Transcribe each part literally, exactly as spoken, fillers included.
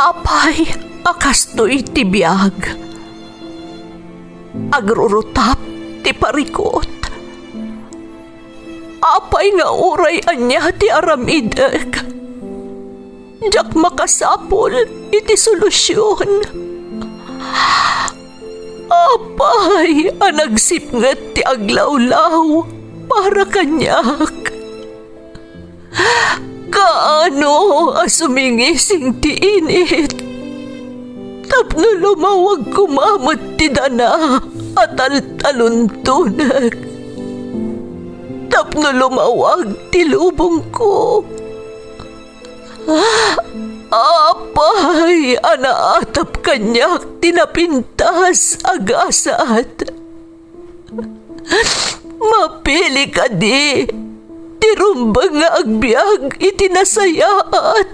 Apay a kastoy ti biag? Agrurutap ti parikut. Apay nga uray ania ti aramidek, diak makasapul iti solusion. Apay a nagsipnget ti aglawlaw para kaniak? Kaano a sumingising ti init tapno lumawag koma met ti dana a taltaluntonek, tapno lumawag ti lubongko? Apay a naatap kaniak ti napintas a gasat? Mapili kadi ti rumbeng nga agbiag iti nasayaat,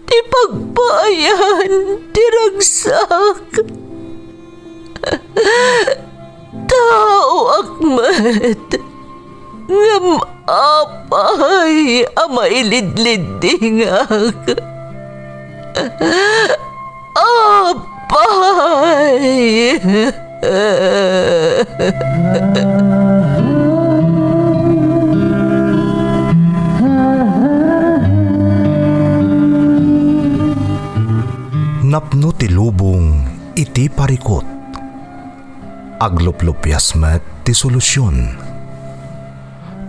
ti pagpaayan ti ragsak? Taoak met, ngem apay a mailidliddingak? Apay! Napno ti lubong iti parikut. Agluplupias met ti solusion.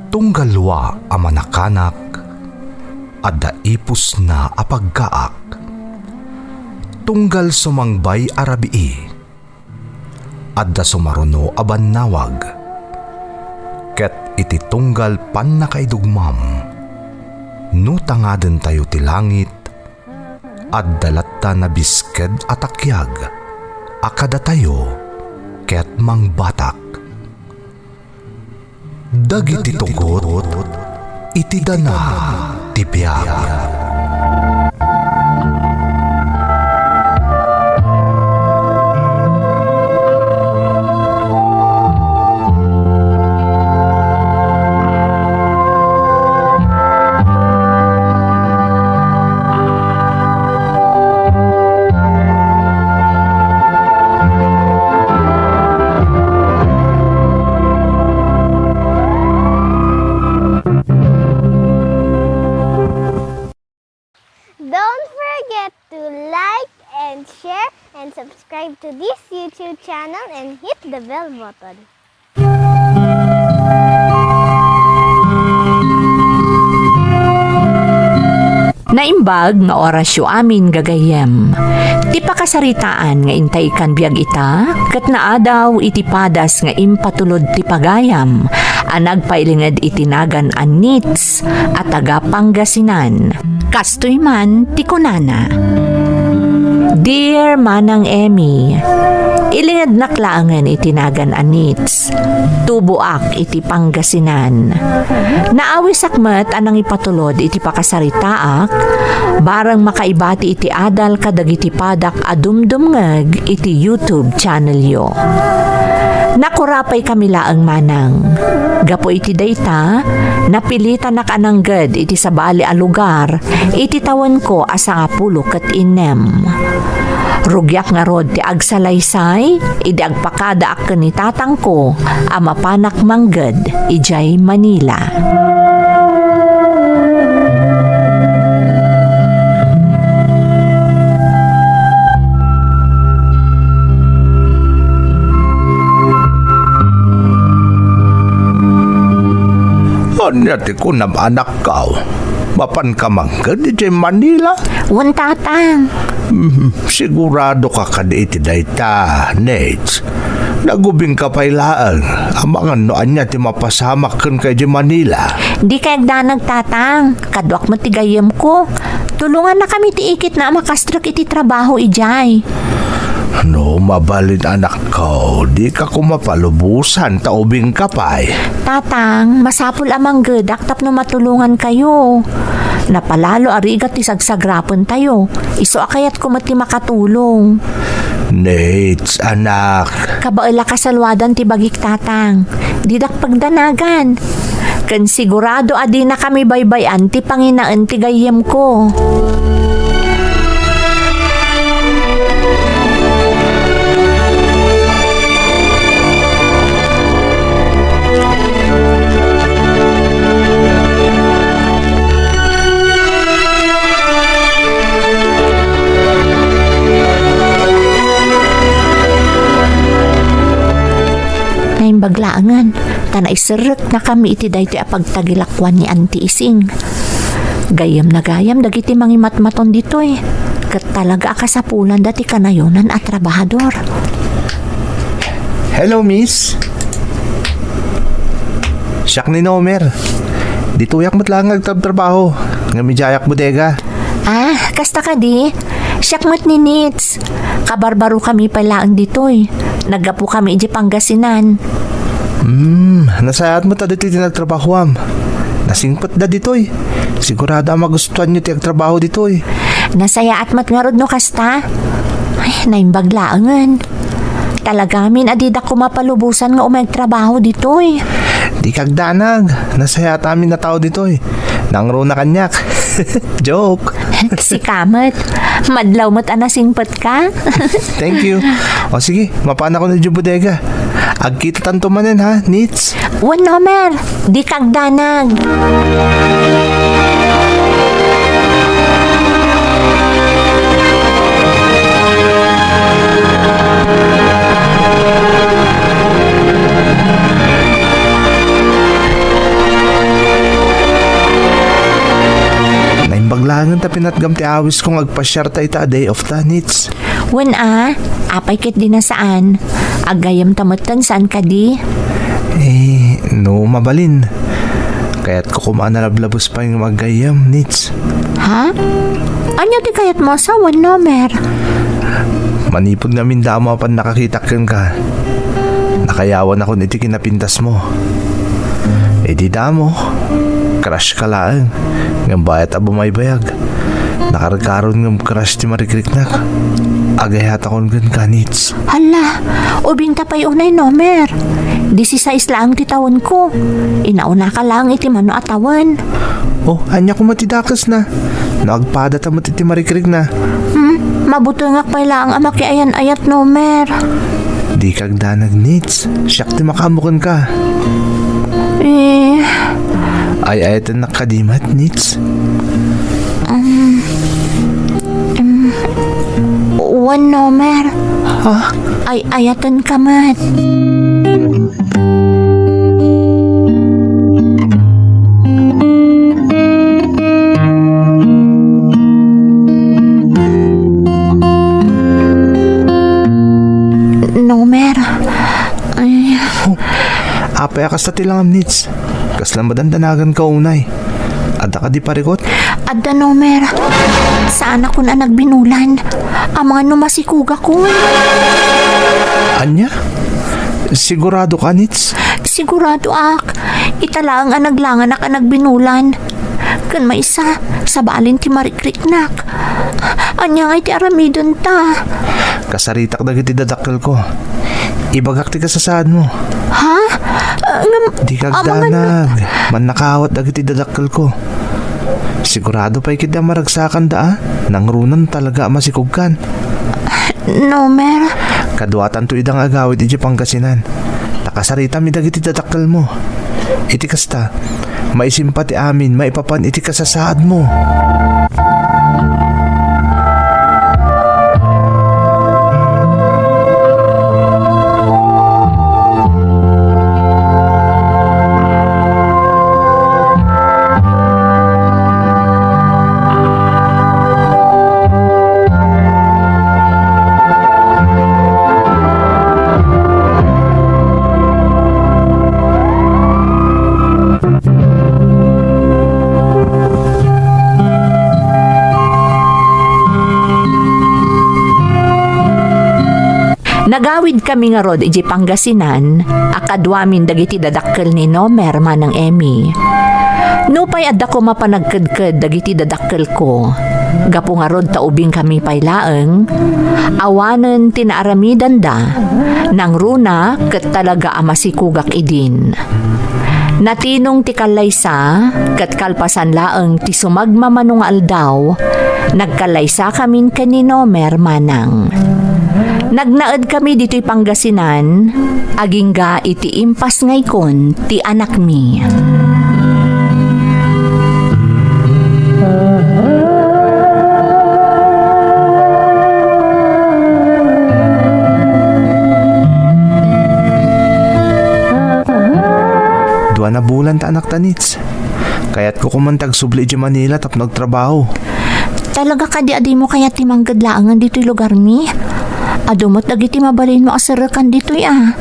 Tunggal lua a manakanak, adda ipusna a pagkaak. Tunggal sumangbay a rabii, adda sumaruno a bannawag. Ket iti tunggal pannakaidugmam, no tangadentayo ti langit, adda latta nabisked a takiag a kadatayo ket mangbatak. Dagiti tugot iti dana ti biag. Don't forget to like and share and subscribe to this YouTube channel and hit the bell button. Naimbag nga orasyo amin gagayyem. Ti pakasaritaan nga intay kan biag ita, ket naadaw iti padas nga impatulod ti pagayam a nagpailinged iti nagan a Nits a taga Pangasinan. Kastoy man ti kunana, "Dear Manang Emmy, ilingednak laengen iti nagan a Nits. Tuboak iti Pangasinan. Naawisak met a nangipatulod iti pakasaritaak, bareng makaibati iti adal kadagiti padak a dumdumngeg iti YouTube channelyo. Nakurapaykami laeng manang. Gapu iti dayta, napilitanak a nangged iti sabali a lugar iti tawenko a sangapulo ket innem. Rugiak ngarud ti agsalaysay idi agpakadaak ken ni tatangko a mapanak mangged idiay Manila." Ania ti kunam, anakko? Mapanka mangged idiay Manila? Wen, Tatang. Hmm, sigurado ka kadi iti dayta, Nate? Nagubingka pay laeng. Amangan no ania ti mapasamak kenka idiay Manila. Dikay agdanag, Tatang. Kaduak met ti gayyemko. Tulongannakami ti ikitna a makastrek iti trabaho idiay. No mabalin, anakko, dika koma palubosan ta ubingka pay. Tatang, masapul a manggedak tapno matulongankayo. Napalalo a rigat ti sagsagrapentayo. Isu a kayatko met ti makatulong. Nate, anak. Kabael a kasaluadan ti bagik, Tatang. Didak pagdanagan. Ken sigurado a dinakami baybay-an ti panginaen ti gayyemko. Naiserreknakami iti daytoy a pagtagilakuan ni Auntie Ising. Gayyemna gayam dagiti mangimatmaton ditoy, ket talaga a kasapulanda ti kanayonan a trabahador. Hello, miss. Siak ni Nomer. Ditoyak met laeng nga agtrabtrabaho, ngem idiayak bodega. Ah, kasta kadi? Siak met ni Nits. Kabarbarokami pay laeng ditoy. Naggapokami idiay Pangasinan. Hmm, nasayaat met a ditoy ti nagtrabahoam. Nasingpetda ditoy. Sigurado a magustuanyo ti agtrabaho ditoy. Nasayaat met ngarud no kasta. Ay, naimbag laengen. Talagamin a didak koma palubosan nga umay agtrabaho ditoy. Dika agdanag. Nasayaat amin a tao ditoy. Nangruna kaniak. Joke. Sika met. Madlaw met a nasingpetka. Thank you. O sige, mapanakon idiay bodega. Agkitatanto manen ha, Nits. Wen, Nomer. Dika agdanag. Naimbag laengen ta pinatgam ti awisko nga agpasiarta ita a day off ta, Nits. Wen a, apay ket di na saan? Aggayamta metten saan kadi? Eh, no mabalin, kayatko koma a nalablabes pay nga aggayyem, Nits. Ha? Ania ti kayatmo a sawen, Nomer? Manipud ngamin damo a pannakakitak kenka, nakayawanakon iti kinapintasmo. Idi damo, crush ka laeng, ngem bayat a bumaybayag. Nakarkaron ngem crush ti marikriknak. Agayatakon kenka, Nits. Hala, ubingta pay unay, Nomer. Disisais laeng ti tawenko. Inaunaka laeng iti mano a tawen. Oh, ania koma ti dakesna? No agpadata met iti marikrikna. Hmm, mabutengak pay laeng a makiayan-ayat, Nomer. Dika agdanag, Nits. Siak ti makaammo kenka. Eh. Ay-ayatennak kadi met, Nits? Um, um, wen, Nomer. Ha? Ay-ayatenka met. Nomer. Ay. Oh, apay a kasta ti langam, Nits? Kasla madandanagan ka unay. Adda kadi parikut? Adda, Nomer. Saanakon a nagbinulan. Amangan no masikogakon. Ania? Sigurado ka, Nits? Siguradoak. Ita laeng a naglanganak a nagbinulan. Ken maysa, sabalen ti marikriknak. Ania ngay ti aramidenta? Kasaritak dagiti dadakkelko. Ibagak ti kasasaadmo. Ha? Ah, ngem, dika agdanag. Mannakaawat dagiti dadakkelko. Sigurado pay ketdi a maragsakanda a nangrunan talaga a masikogkan. Nomer. Kaduatanto ida nga agawid idiay Pangasinan. Ta kasaritam dagiti dadakkelmo. Iti kasta, maisimpa ti amin maipapan iti kasasaadmo. Nagawidkami ngarud idiay Pangasinan a kaduamin dagiti dadakkel ni Nomer manang Emmy. Nupay adda koma panagkedked dagiti dadakkelko, gapu ngarud ta ubingkami pay laeng, awanen ti naaramidanda, nangruna ket talaga a masikogak idin. Natinong ti kallaysa, ket kalpasan laeng ti sumagmamano nga aldaw, nagkallaysakamin ken ni Nomer manang. Nagnaedkami ditoy Pangasinan, agingga iti impas nga ikon ti anakmi. Nits, kayatko koma ti agsubli idiay Manila tapno agtrabaho. Talaga kadi a dimo kayat ti mangged laengen ditoy lugarmi? Adu met dagiti mabalinmo a serrekan ditoy a.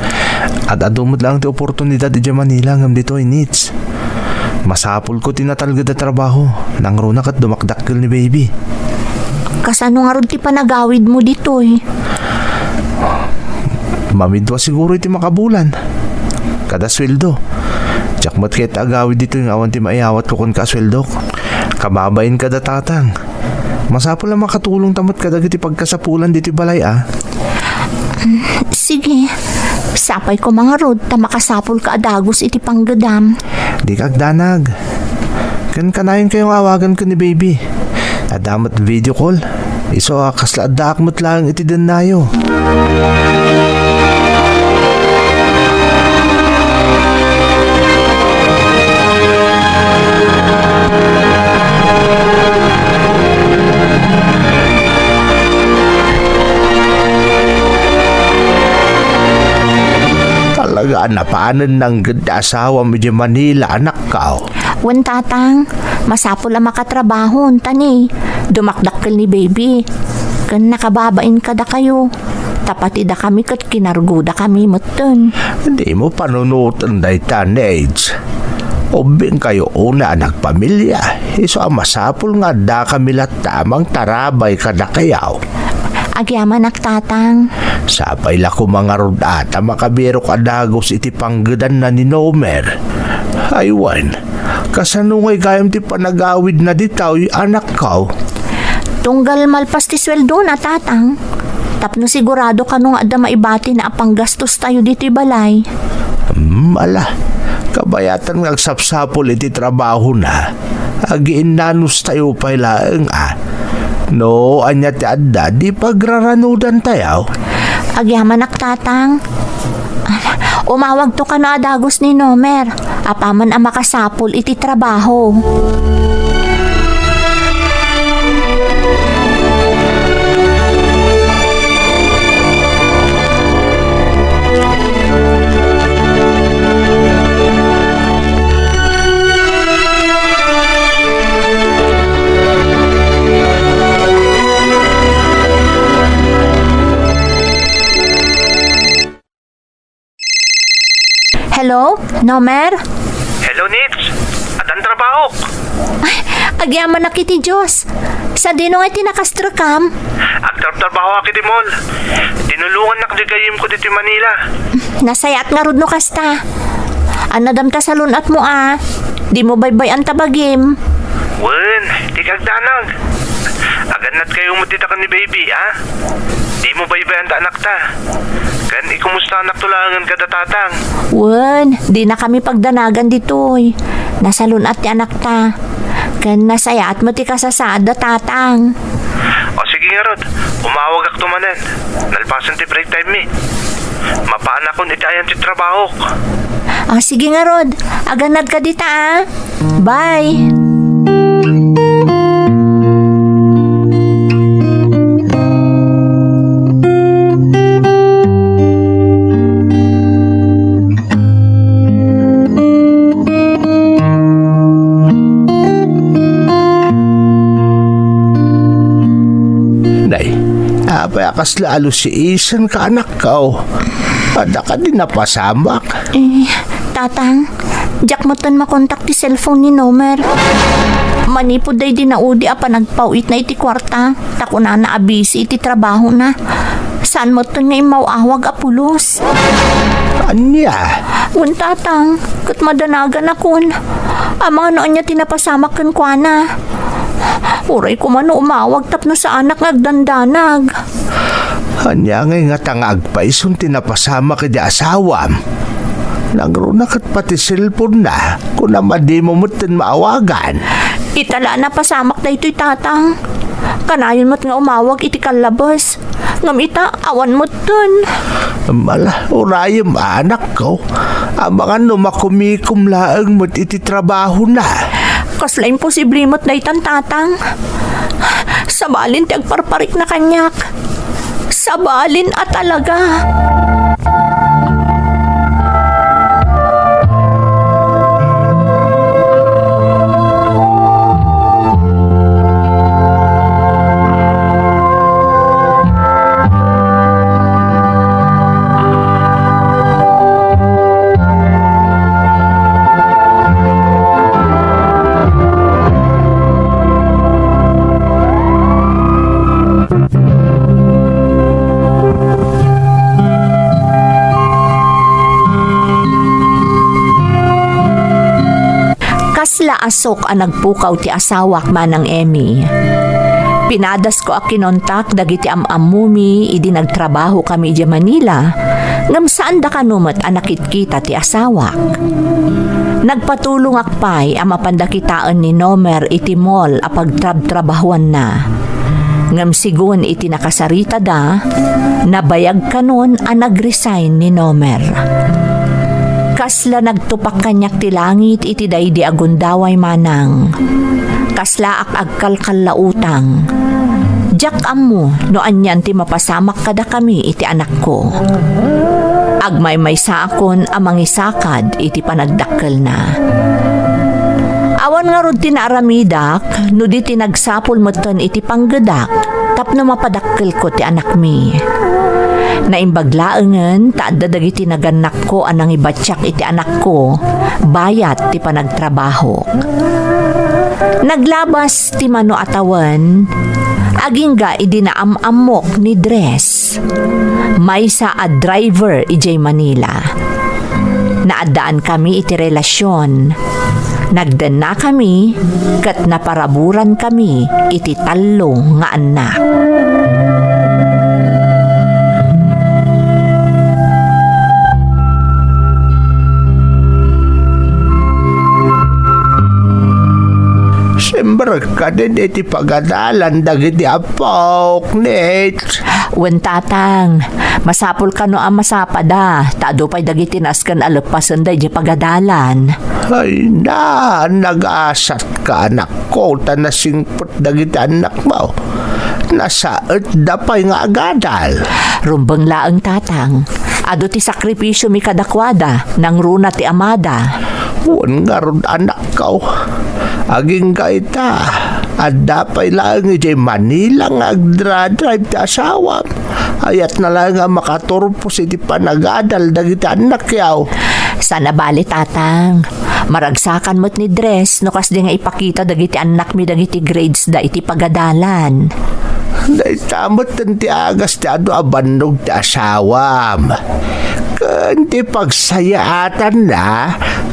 Ad-adu met laeng ti oportunidad idiay Manila ngem ditoy, Nits. Masapulko ti natalged a trabaho, nangruna ket dumakdakkel ni baby. Kasano ngarud ti panagawidmo ditoy? Mamidua siguro iti makabulan. Kada sueldo. Diak met kayat agawid ditoy nga awan ti maiyawatko kenka a sueldok. Kababain kada tatang. Masapul a makatulongta met kadagiti pagkasapulan ditoy balay a. Sige. Sapay koma ngarud ta makasapulka a dagus iti panggedam. Dika agdanag. Ken kanayonkayo nga awagan ken ni baby. Adda met video call. Isu a kasla addaak met laeng iti dennayo. Talaga a napanen nangged ti asawam idiay Manila, anakko. Wen, tatang, masapul a makatrabahon, ta ni, dumakdakkel ni baby. Ken nakababain kadakayo. Ta pati dakami ket kinargodakami metten. Dimo panunoten dayta, Neds. Ubbingkayo unay a nagpamilia, isu a masapul nga addakami latta a mangtarabay kadakayo. Agyamanak, tatang. Sapay la koma ngarud a ta makabirok a dagus iti panggedanna ni Nomer. Ay wen, kasano ngay gayam ti panagawidna ditoy, anakko? Tunggal malpas ti sueldona, tatang. Tapno sigurado kano nga adda maibatina a panggastostayo ditoy balay. Hmm, ala, kabayatan nga agsapsapul iti trabahona. Agiinnanustayo pay laeng a. No ania ti adda, di pagraranudantayo. Agyamanak, tatang. Umawagto kano a dagus ni Nomer, apaman a makasapul iti trabaho. Hello, Nomer? Hello, Nits. Addan trabahok. Ay, agyamanak iti Dios. Sadino ngay ti nakastrekam? Agtrabtrabahoak iti mall. Tinulongannak di gayyemko ditoy Manila. Nasayaat ngarud no kasta. Annadam ta salun-atmo a. Dimo baybay-an ta bagim. Wen, dika agdanag. Agannadkayo met dita ken ni baby, a? Dimo baybay-an ta anakta. Ken ikumustanakto laengen kada tatang. Wen, dinakami pagdanagan ditoy. Nasalun-at ti anakta. Ken nasayaat met ti kasasaad da tatang. O sige ngarud, umawagakto manen. Nalpasen ti break time mi. Mapaanakon iti ayan ti trabahok. Ah, sige ngarud. Agannadka dita, ah. Bye. Nay, apay a kasla alusiisenka, anakko? Adda kadi napasamak? Eh, Tatang, diak metten makontak ti cellphone ni Nomer. Manipud daydi naudi a panagpaw-itna iti kuarta, ta kunana a busy iti trabahona. Saan metten nga immaw-awag a pulos. Ania? Wen, Tatang, ket madanaganakon. Amangan no ania ti napasamak kenkuana. Uray koma no umawag tapno saanak nga agdandanag. Ania ngay ngata nga agpayson ti napasamak idi asawam? Nangruna ket pati cellphone-na, kunam a dimo metten maawagan. Ita la a napasamak daytoy, Tatang. Kanayon met nga umawag iti kallabes. Ngem ita, awan metten. Ala, urayem, anakko. Amangan no makumikom laeng met iti trabahona. Kasla imposible met daytan, Tatang. Sabalin ti agparparikna kaniak. Sabalin a talaga. Laasok a nagpukaw ti asawak, Manang Emmy. Pinadasko a kinontak dagiti am-ammomi idi nagtrabahokami idiay Manila, ngem saanda kano met a nakitkita ti asawak. Nagpatulongak pay a mapanda kitaen ni Nomer iti mall a pagtrabtrabahuanna. Ngem sigun iti nakasaritada, nabayag kanon a nag-resign ni Nomer. Kasla nagtupak kaniak ti langit iti daydi a gundaway, Manang. Kaslaak agkalkallautang. Diak ammo no anian ti mapasamak kadakami iti anakko. Agmaymaysaakon a mangisakad iti panagdakkelna. Awan ngarud ti naaramidak no di ti nagsapul metten iti panggedak tapno mapadakkelko ti anakmi. Naimbag laengen ta adda dagiti nagannakko a nangibatiak iti anakko bayat ti panagtrabahok. Naglabas ti mano a tawen, agingga idi naam-ammok ni Dres, maysa a driver idiay Manila. Naaddaankami iti relasion. Nagdennakami ket naparaburankami iti tallo nga annak. Simbirek kadin iti pagadalan dagiti apok, Nate. Wen, Tatang, masapul kano a masapada, ta adu pay dagiti nasken a leppasenda idiay pagadalan. Ay na, nagasatka, anakko, ta nasingpet dagiti annakmo. Nasaetda pay nga agadal. Rumbeng laeng, Tatang. Adu ti sakripisiomi kadakuada, nangruna ti amada. Wen ngarud, anakko. Agingga ita, adda pay laeng idiay Manila nga agdra-drive ti asawam. Ayatna laeng a makaturpos iti panagadal dagiti annakyo. Saan a bale, Tatang. Maragsakan met ni Dres no kasdi nga ipakita dagiti annakmi dagiti gradesda iti pagadalan. Dayta metten ti agas ti adu a bannog ti asawam. Ken ti pagsayaatanna,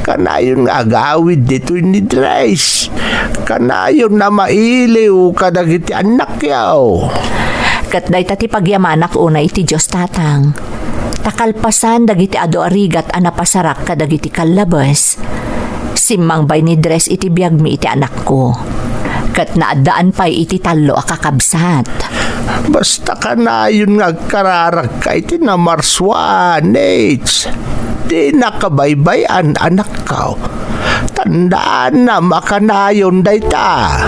kanayon nga agawid ditoy ni Dres. Kanayon a mailiw kadagiti annakyo. Ket dayta ti pagyamanak unay iti Dios, Tatang. Ta kalpasan dagiti adu a rigat a napasarak kadagiti kallabes, simmangbay ni Dres iti biagmi iti anakko. Ket naaddaan pay iti tallo a kakabsat. Basta kanayon nga agkararagka iti namarsua, Nate. Dinaka baybay-an, anakko. Tandaanam a kanayon dayta.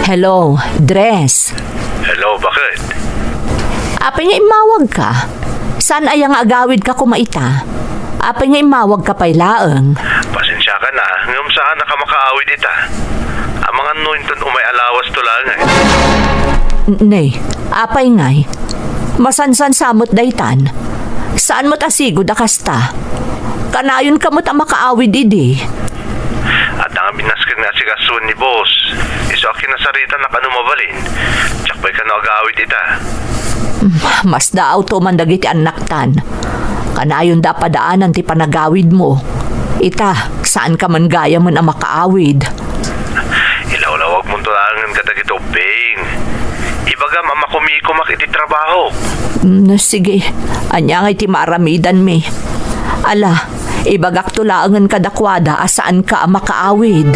Hello, Dres. Hello, bakit? Apay nga immawagka? Saan aya nga agawidka koma ita? Apay nga immawagka pay laeng? Pasensiaka na, ngem saanaka makaawid ita. Amangan no inton umay a lawasto laeng, ay. N-, ne, apay ngay? Masansan sa met daytan. Saan met a sigud a kasta? Kanayonka met a makaawid idi. Adda ngamin nasken nga asikasuon ni boss. Isu a kinasaritanak a no mabalin, diak pay kano agawid ita. Masdaawto man dagiti annaktan. Kanayonda a padaanan ti panagawidmo. Ita, saanka man gayamen a makaawid. Ilawlawagmonto laengen kadagiti ubbing. Ibagam a makumikomak iti trabaho. Mm, sige. Ania ngay ti maaramidanmi? Ala, ibagakto laengen kadakuada a saanka a makaawid.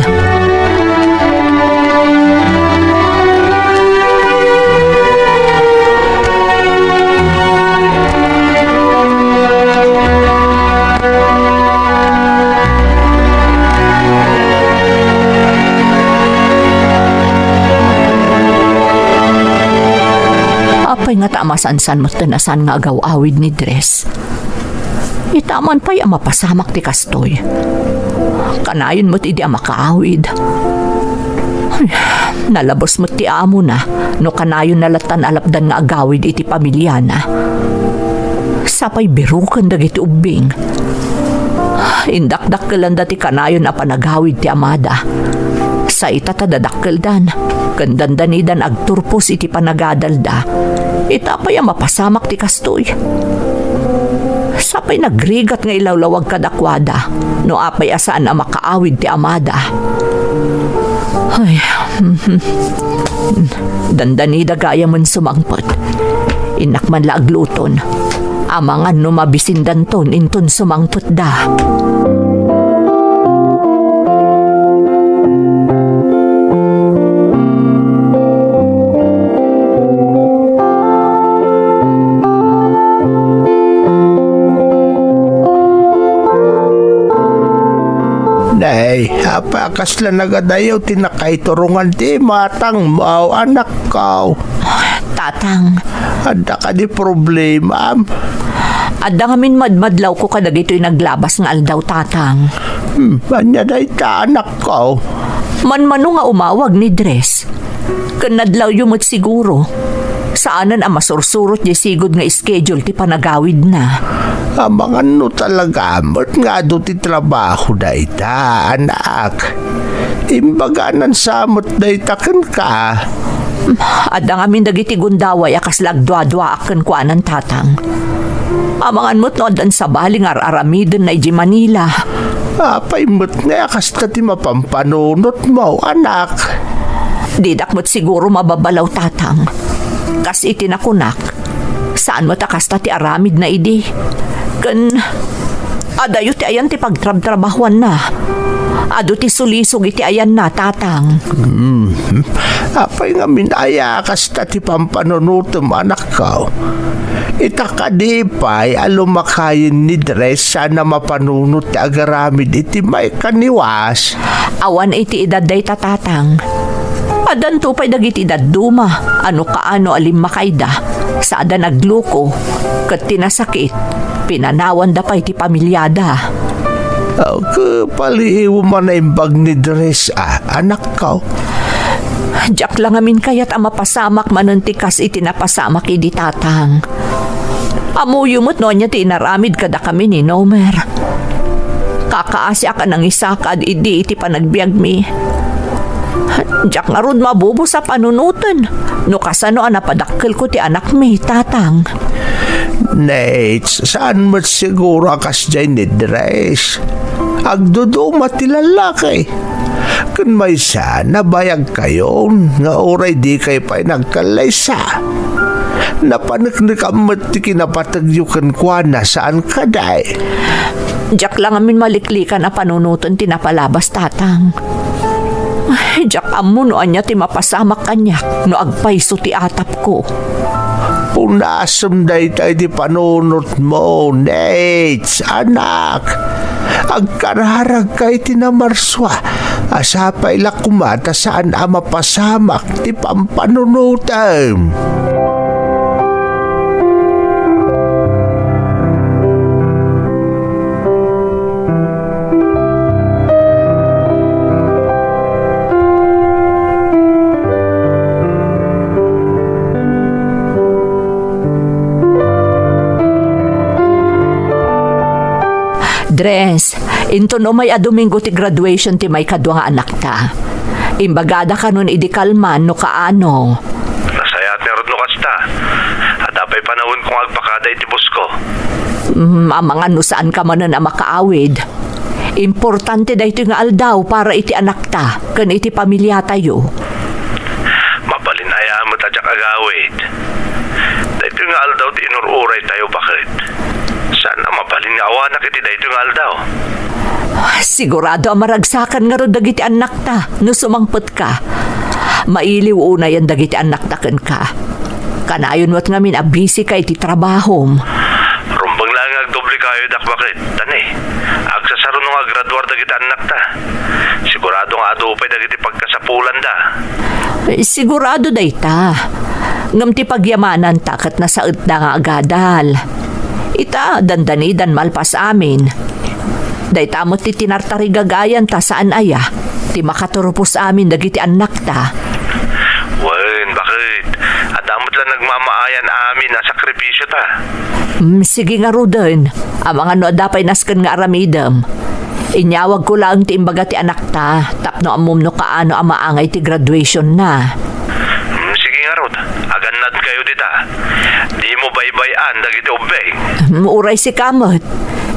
Apay ngata a masansan metten a saan nga agaw-awid ni Dres? Ita man pay a mapasamak ti kastoy. Kanayon met idi a makaawid. Nalabes met ti amona no kanayonna lattan a lapdan nga agawid iti pamiliana. Sapay biroken dagiti ubbing. Indakdakkelanda ti kanayon a panagawid ti amada. Sa ita ta dadakkeldan, ken dandanidan agturpos iti panagadalda. Ita pay a mapasamak ti kastoy. Sapay nagrigat nga ilawlawag kadakuada no apay a saan a makaawid ti amada. Ay, dandanida gayamen sumangpet. Innak man la agluton. Amangan no mabisindanton inton sumangpetda. Nay, apay a kasla nagadayo ti nakaiturongan ti imatangmo, anakko? Tatang. Adda kadi problemam? Adda ngamin madmadlawko kadagitoy naglabas nga aldaw, Tatang. Hmm, ania dayta, anakko? Manmano nga umawag ni Dres. Ken nadlawyo met siguro. Saanen a masursurot diay sigud nga schedule ti panagawidna. Amangan no talaga met nga adu ti trabaho dayta, anak. Imbaganan sa met dayta kenka. Adda ngamin dagiti gundaway a kasla agduaduaak kenkuana, Tatang. Amangan met no addan sabali nga ar-aramidenna idiay Manila. Apay met nga kasta ti mapampanunotmo, anak? Didak met siguro mababalaw, Tatang. Kas iti nakunak, saan met a kasta ti aramidna idi. Ken adayo ti ayan ti pagtrabtrabahuanna. Adu ti sulisog iti ayanna, Tatang. Hmm. Apay ngamin aya kasta ti pampanunotem, anakko? Ita kadi pay a lumakayen ni Dres saan a mapanunot ti agaramid iti maikaniwas? Awan iti edad dayta, Tatang. Addanto pay dagiti dadduma a no kaano a limmakayda, sada nagluko, ket ti nasakit, pinanawanda pay ti pamiliada. Aw, kapaliiw man naimbag ni Dres a, anakko. Diak la ngamin kayat a mapasamak manen ti kas iti napasamak idi, Tatang. Ammoyo met no ania ti inaramid kadakami ni Nomer. Kakaasiak a nangisakad idi iti panagbiagmi. Diak ngarud mabubos a panunoten no kasano a napadakkelko ti anakmi, Tatang. Nate, saan met siguro a kasdiay ni Dres. Agduduma ti lallaki. Ken maysa, nabayagkayon nga uray dikay pay nagkallaysa. Napaneknekam met ti kinapategyo kenkuana, saan kadi? Diak la ngamin maliklikan a panunoten ti napalabas, Tatang. Ay, diak ammo no ania ti mapasamak kaniak no agpayso ti atapko. Punasem dayta iti panunotmo, Nate, anak. Agkararagka iti namarsua a sapay la koma ta saan a mapasamak ti pampanunotem. Dres, inton umay a Domingo ti graduation ti maikadua nga anakta. Imbagada kanon idi kalman no kaano. Nasayaat ngarud no kasta. Adda pay panawenko nga agpakada iti busko. Mm, amangan no saanka manen a makaawid. Importante daytoy nga aldaw para iti anakta ken iti pamiliatayo. Mabalin aya met a diak agawid? Daytoy nga aldaw ti inur-uraytayo, baket. Saan a mabalin nga awanak iti daytoy nga aldaw? Sigurado a maragsakan ngarud dagiti annakta no sumangpetka. Mailiw unayen dagiti annakta kenka. Kanayon met ngamin a busy ka iti trabahom. Rumbeng laeng nga agdoblekayo, dak, baket. Ta ne, agsasaruno nga agraduar dagiti annakta. Sigurado nga adu pay dagiti pagkasapulanda. Eh, sigurado dayta. Ngem ti pagyamananta ket nasaetda nga agadal. Ita, dandanidan malpas amin. Dayta met ti tinartarigagayan ta saan aya. ti makaturpos amin dagiti annakta. Wen, baket? Adda met la nagmamaayan amin a sakripisiota. Mm, sige ngaruden, amangan no adda pay nasken nga aramidem. Inyawagko laeng ti imbaga ti anakta, tapno ammom no kaano a maangay ti graduationna. Mm, sige ngarud, agannadkayo dita. Dimo baybay-an dagiti ubbing. Mm, uray sika met.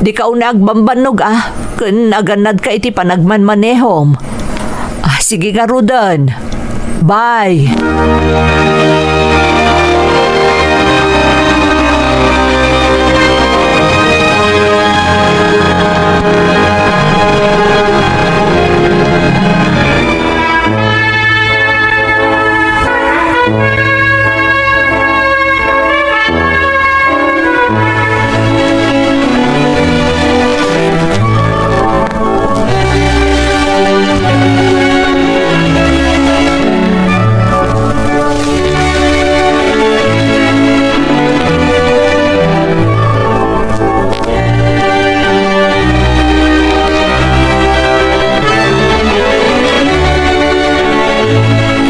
Dika unay agbambannog a, ken agannadka iti panagmanmanehom. Ah, sige ngaruden. Bye.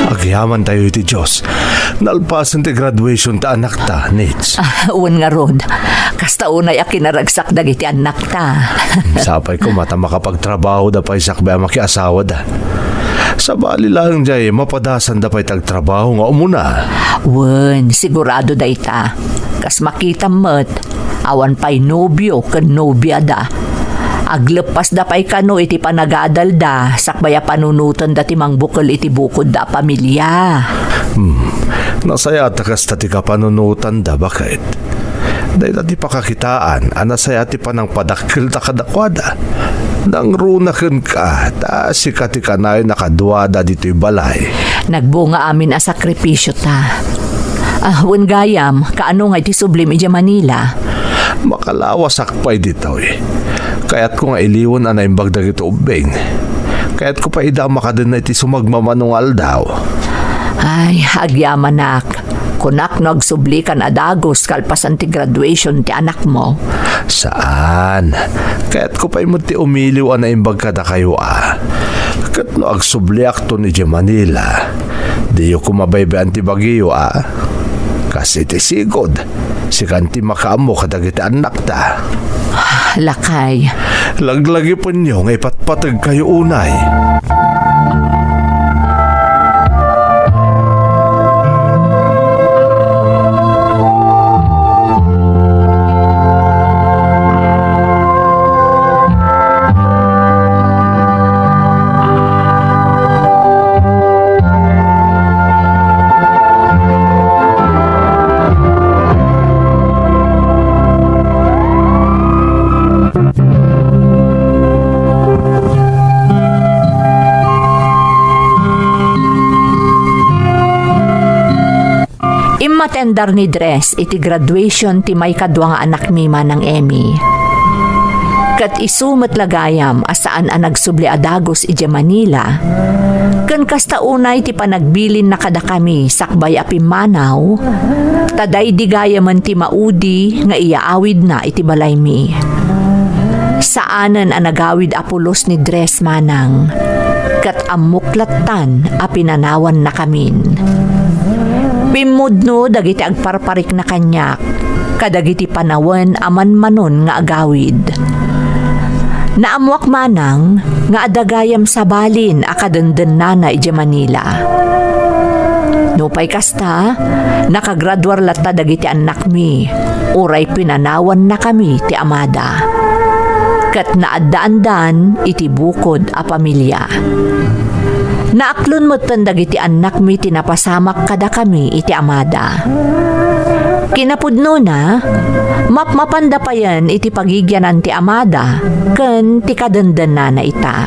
Agyamantayo iti Dios. Nalpasen ti graduation ti anakta, Nits. Ah, wen ngarud. Kasta unay a kinaragsak dagiti annakta. Sapay koma ta makapagtrabahoda pay sakbay a makiasawada. Sabali laeng diay, mapadasanda pay ti agtrabaho nga umuna. Wen, sigurado dayta. Kas makitam met, awan pay nobio ken nobiada. Agleppasda pay kano iti panagadalda, sakbay a panunotenda ti mangbukel iti bukodda a pamilia. Hmm, nasayaat a kasta ti kapanunotanda, baket. Dayta ti pakakitaan a nasayaat ti panangpadakkelta kadakuada. Nangruna kenka, ta sika ti kanayon a kaduada ditoy balay. Nagbunga amin a sakripisiota. Ah, wen gayam, kaano nga iti sublim idiay Manila? Makalawasak pay ditoy. Kayatko nga iliwen a naimbag dagiti ubbing. Kayatko pay ida a makadenna iti sumagmamano nga aldaw. Ay, agyamanak. Kunak no agsublikan a dagus kalpasan ti graduation ti anakmo. Saan. Kayatko pay met ti umiliw a naimbag kadakayo a. Ket no agsubliakton idiay Manila, diyo koma baybay-an ti bagiyo a. Kas iti sigud, sikan ti makaammo kadagiti annakta. Lakay. Laglagipenyo nga ipatpategkayo unay. Immatendar ni Dres iti graduation ti maikadua nga anakmi, Manang Emmy. Ket isu met la gayam a saan a nagsubli a dagus idiay Manila, ken kasta unay ti panagbilinna kadakami sakbay a pimmanaw, ta daydi gayamen ti maudi nga iyaawidna iti balaymi. Saanen a nagawid a pulos ni Dres, Manang, ket ammok lattan a pinanawannakamin. Pimmudno dagiti agparparikna kaniak kadagiti panawen a manmanon nga agawid. Naammoak, Manang, nga adda gayam sabalin a kadendennana idiay Manila. Nupay kasta, nakagraduar latta dagiti annakmi, uray pinanawannakami ti amada. Ket naaddaandan iti bukod a pamilia. Naaklon metten dagiti annakmi ti napasamak kadakami iti amada. Kinapudnona, mapmapanda payen iti pagigianan ti amada ken ti kadendennana ita.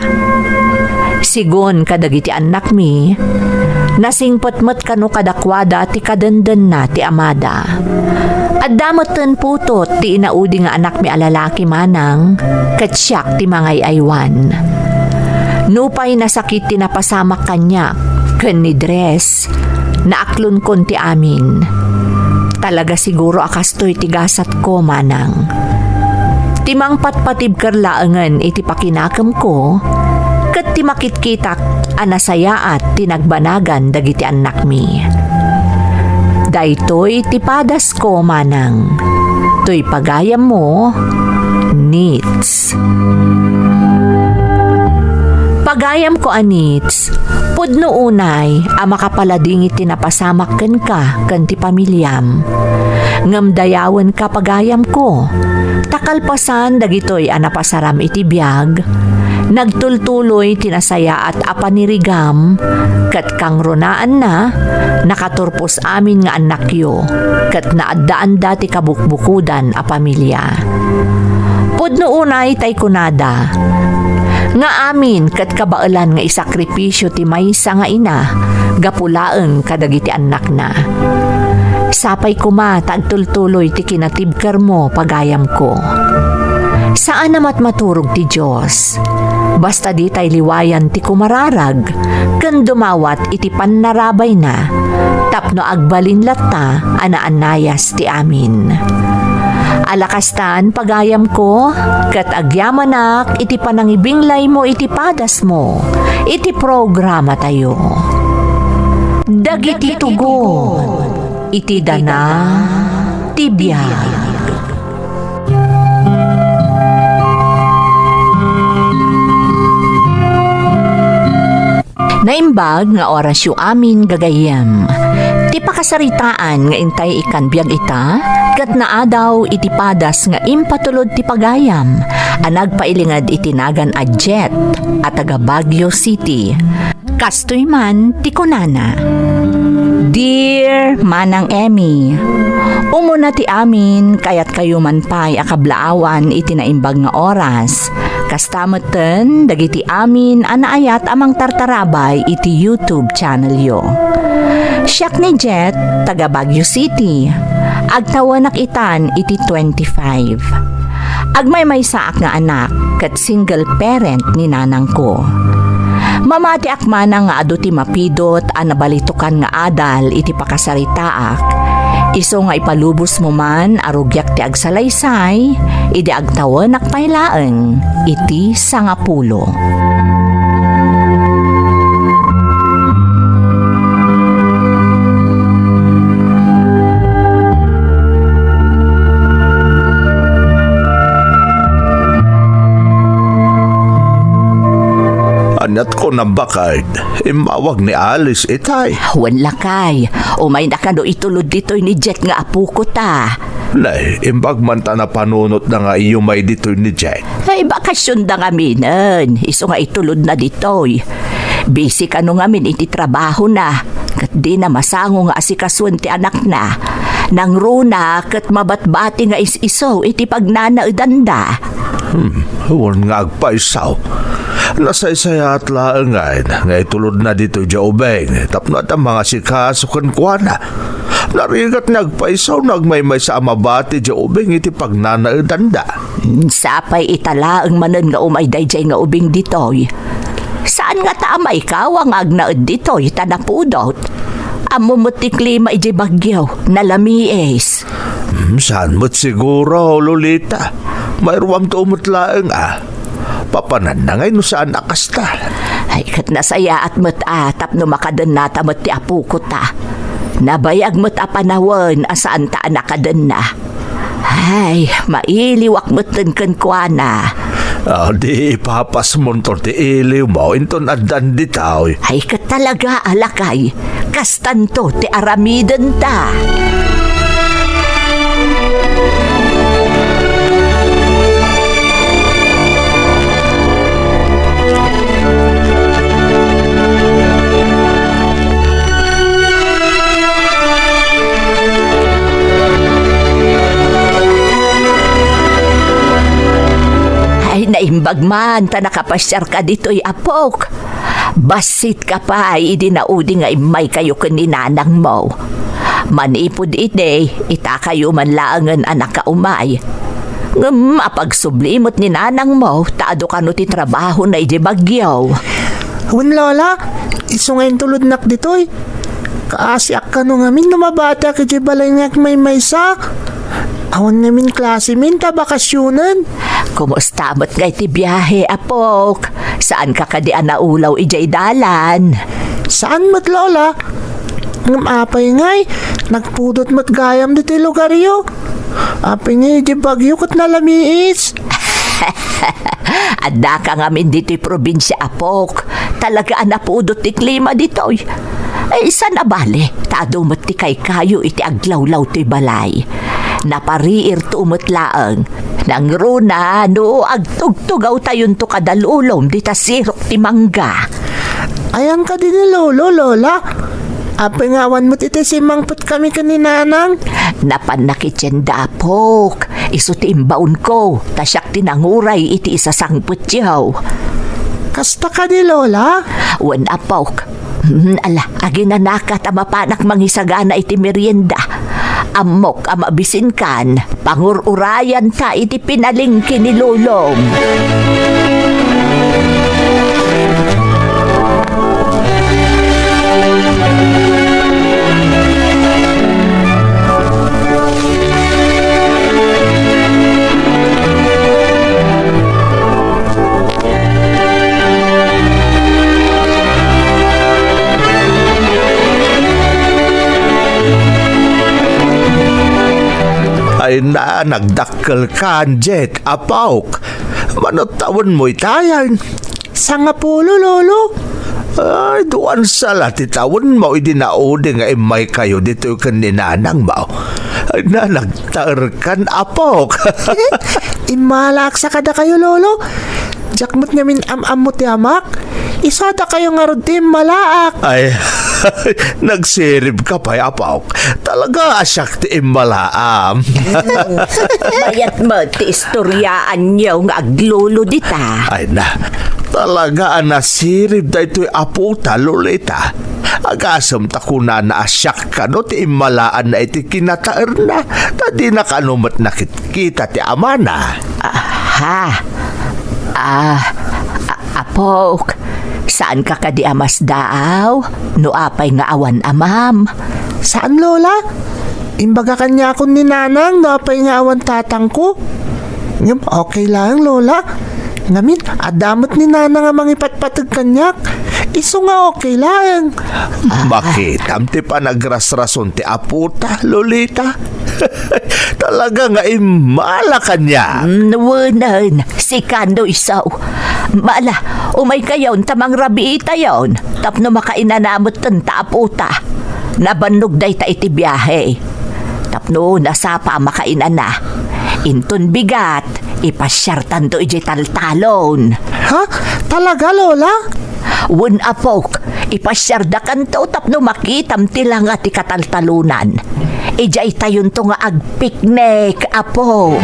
Sigun kadagiti annakmi, nasingpet met kano kadakuada ti kadendenna ti amada. Adda metten putot ti inaudi nga anakmi a lalaki, Manang, ket siak ti mangay-aywan. Nupay nasakit ti napasamak kaniak ken ni Dres, naaklonkon ti amin. Talaga siguro a kastoy ti gasatko, Manang. Ti mangpatpatibker laengen iti pakinakemko ket ti makitkitak a nasayaat ti nagbanagan dagiti annakmi. Daytoy ti padasko, manang. Toy pagayammo, Nits. Pagayamko a Nits, pudno unay a makapaladingit ti napasamak kenka ken ti pamiliam. Ngem dayawenka, pagayamko, ta kalpasan dagitoy a napasaram iti biag, nagtultuloy ti nasayaat a panirigam, ket kangrunaanna, nakaturpos amin nga annakyo, ket naaddaanda ti kabukbukodan a pamilia. Pudno unay tay kunada, nga amin ket kabaelan nga isakripisio ti maysa nga ina gapu laeng kadagiti annakna. Sapay koma ta agtultuloy ti kinatibkermo, pagayamko. Saan a matmaturog ti Dios. Basta ditay liwayan ti kumararag ken dumawat iti pannarabayna tapno agbalin latta a naanayas ti amin. Ala kastan, pagayamko, ket agyamanak iti panangibinglaymo iti padasmo iti programatayo. Dagiti tugon iti dana ti biag. Naimbag nga orasyo amin, gagayyem. Ti pakasaritaan nga intay ikkan biag ita, ket naadaw iti padas nga impatulod ti pagayam a nagpailinged iti nagan a Jet a taga Baguio City. Kastoy man ti kunana, Dear Manang Emmy, umuna ti amin, kayatkayo man pay a kablaawan iti naimbag nga oras. Kasta metten dagiti amin a naayat a mangtartarabay iti YouTube channelyo. Siak ni Jet, taga Baguio City. Agtawenak itan iti twenty-five. Agmaymaysaak nga anak ket single parent ni nanangko. Mamatiak manang nga adu ti mapidot a nabalitokan nga adal iti pakasaritaak. Isu nga ipalubosmo man a rugiak ti agsalaysay, idi agtawenak pay laeng iti sangapulo. Aniat ko nabakad, immawag ni Alice itay. Wen lakay, umayna kano itulod ditoy ni Jet nga apoko ta. Nay, imbag man ta napanunotna nga iyumay ditoy ni Jet. Ay, bakasyonda ngaminen, isu nga itulodna ditoy. Busy kano ngamin iti trabahona, ket dina masango nga asikasuen ti anakna. Nangruna ket mabatbati nga is-isu iti pagnanaedanda. Hmm, wen nga agpayso. Nasaysayaat laeng nga itulodna ditoy diay ubing tapno adda mangasikaso kenkuana. Narigat nga agpayso no agmaymaysa a mabati diay ubing iti pagnanaedanda. Sapay ita laeng manen nga umay daydiay nga ubing ditoy. Saan ngata a maikkawa nga agnaed ditoy ta napudot? Ammom met ti klima idiay Baguio, nalamiis. Hmm, saan met siguro, Lolita. Mairuamto met laeng a. Papananna ngay no saan a kasta. Ay, ket nasayaat met a tapno makadennata met ti apoko ta. Nabayag met a panawen a saanta a nakadenna. Ay, mailiwak metten kenkuana. Ah, di ipapasmonto ti iliwmo inton addan ditoy. Ay, ket talaga a lakay, kastanto ti aramidenta. Ay, naimbag man ta nakapasiarka ditoy, apok. Bassitka pay idi naudi nga immaykayo ken ni nanangmo. Manipud idi, itakayo man laengen a nakaumay. Ngem apagsubli met ni nanangmo ta adu kano ti trabahona idiay Baguio. Wen, Lola, isu nga intulodnak ditoy. Kaasiak kano ngamin no mabatiak idiay balay nga agmaymaysa. Awan ngamin klasemin ta bakasionen. Kumusta met ngay ti biahe, apok? Saanka kadi a naulaw idiay dalan? Saan met, Lola. Ngem apay ngay, nagpudot met gayam ditoy lugaryo. Apay ngay, di bagyo ket nalamiis. Addaka ngamin ditoy probinsia, apok. Talaga a napudot ti klima ditoy. Ay, saan a bale, ta adu met ti kaykayo iti aglawlaw toy balay. Napariirto met laeng. Nangruna no agtugtugawtayonto kada lulom dita sirok ti mangga. Ayan kadi ni Lolo, Lola? Apay nga awan met iti simmangpetkami ken ni Nanang? Napanna iti tienda, apok. Isu ti imbaonko, ta siak ti nanguray iti isasangpetyo. Kasta kadi, Lola? Wen, apok. Hmm, ala, aginanaka ta mapanak mangisagana iti merienda. Ammok a mabisinkan, pangur-urayanta iti pinalengke ni Lolom. Ay na, nagdakkelkan, Jet, apok. Mano tawenmo itayan? Sangapulo, Lolo. Ay, duan sala ti tawenmo idi naudi nga immaykayo ditoy ken ni Nanangmo. Ay na, nagtaerkan, apok. Immalaak sa kadakayo, Lolo. Diak met ngamin am-ammo ti amak. Isu a dakayo ngarud ti immalaak. Ay, nagsiribka pay, apok. Talaga a siak ti immalaam. Mayat met ti istoryaanyo nga aglolo dita. Ay na, talaga a nasirib daytoy apota, Lolita. Agasem ta kunana a siak kano ti immalaanna iti kinataerna, ta dina kano met nakitkita ti amana. Aha. Ah, a-, apok, saanka kadi a masdaaw no apay nga awan amam? Saan, Lola. Imbaga kaniakon ni Nanang no apay nga awan tatangko. Ngem okay laeng, Lola. Ngamin, adda met ni Nanang a mangipatpateg kaniak. Isu nga okay laeng. Ah. Makitam ti panagrasrason ti apota, Lolita. Talaga nga immala kaniak. Mm, wenen, sika no isu. Ala, umaykayon ta mangrabiitayon tapno makainana metten ta apota. Nabannog dayta iti biahe. Tapno nasapa a makainana. Inton bigat, ipasiartanto idiay taltalon. Ha? Talaga, Lola? Wen, apok, ipasiardakanto tapno makitam ti langa ti kataltalonan. Idiaytayonto nga agpiknik, apok.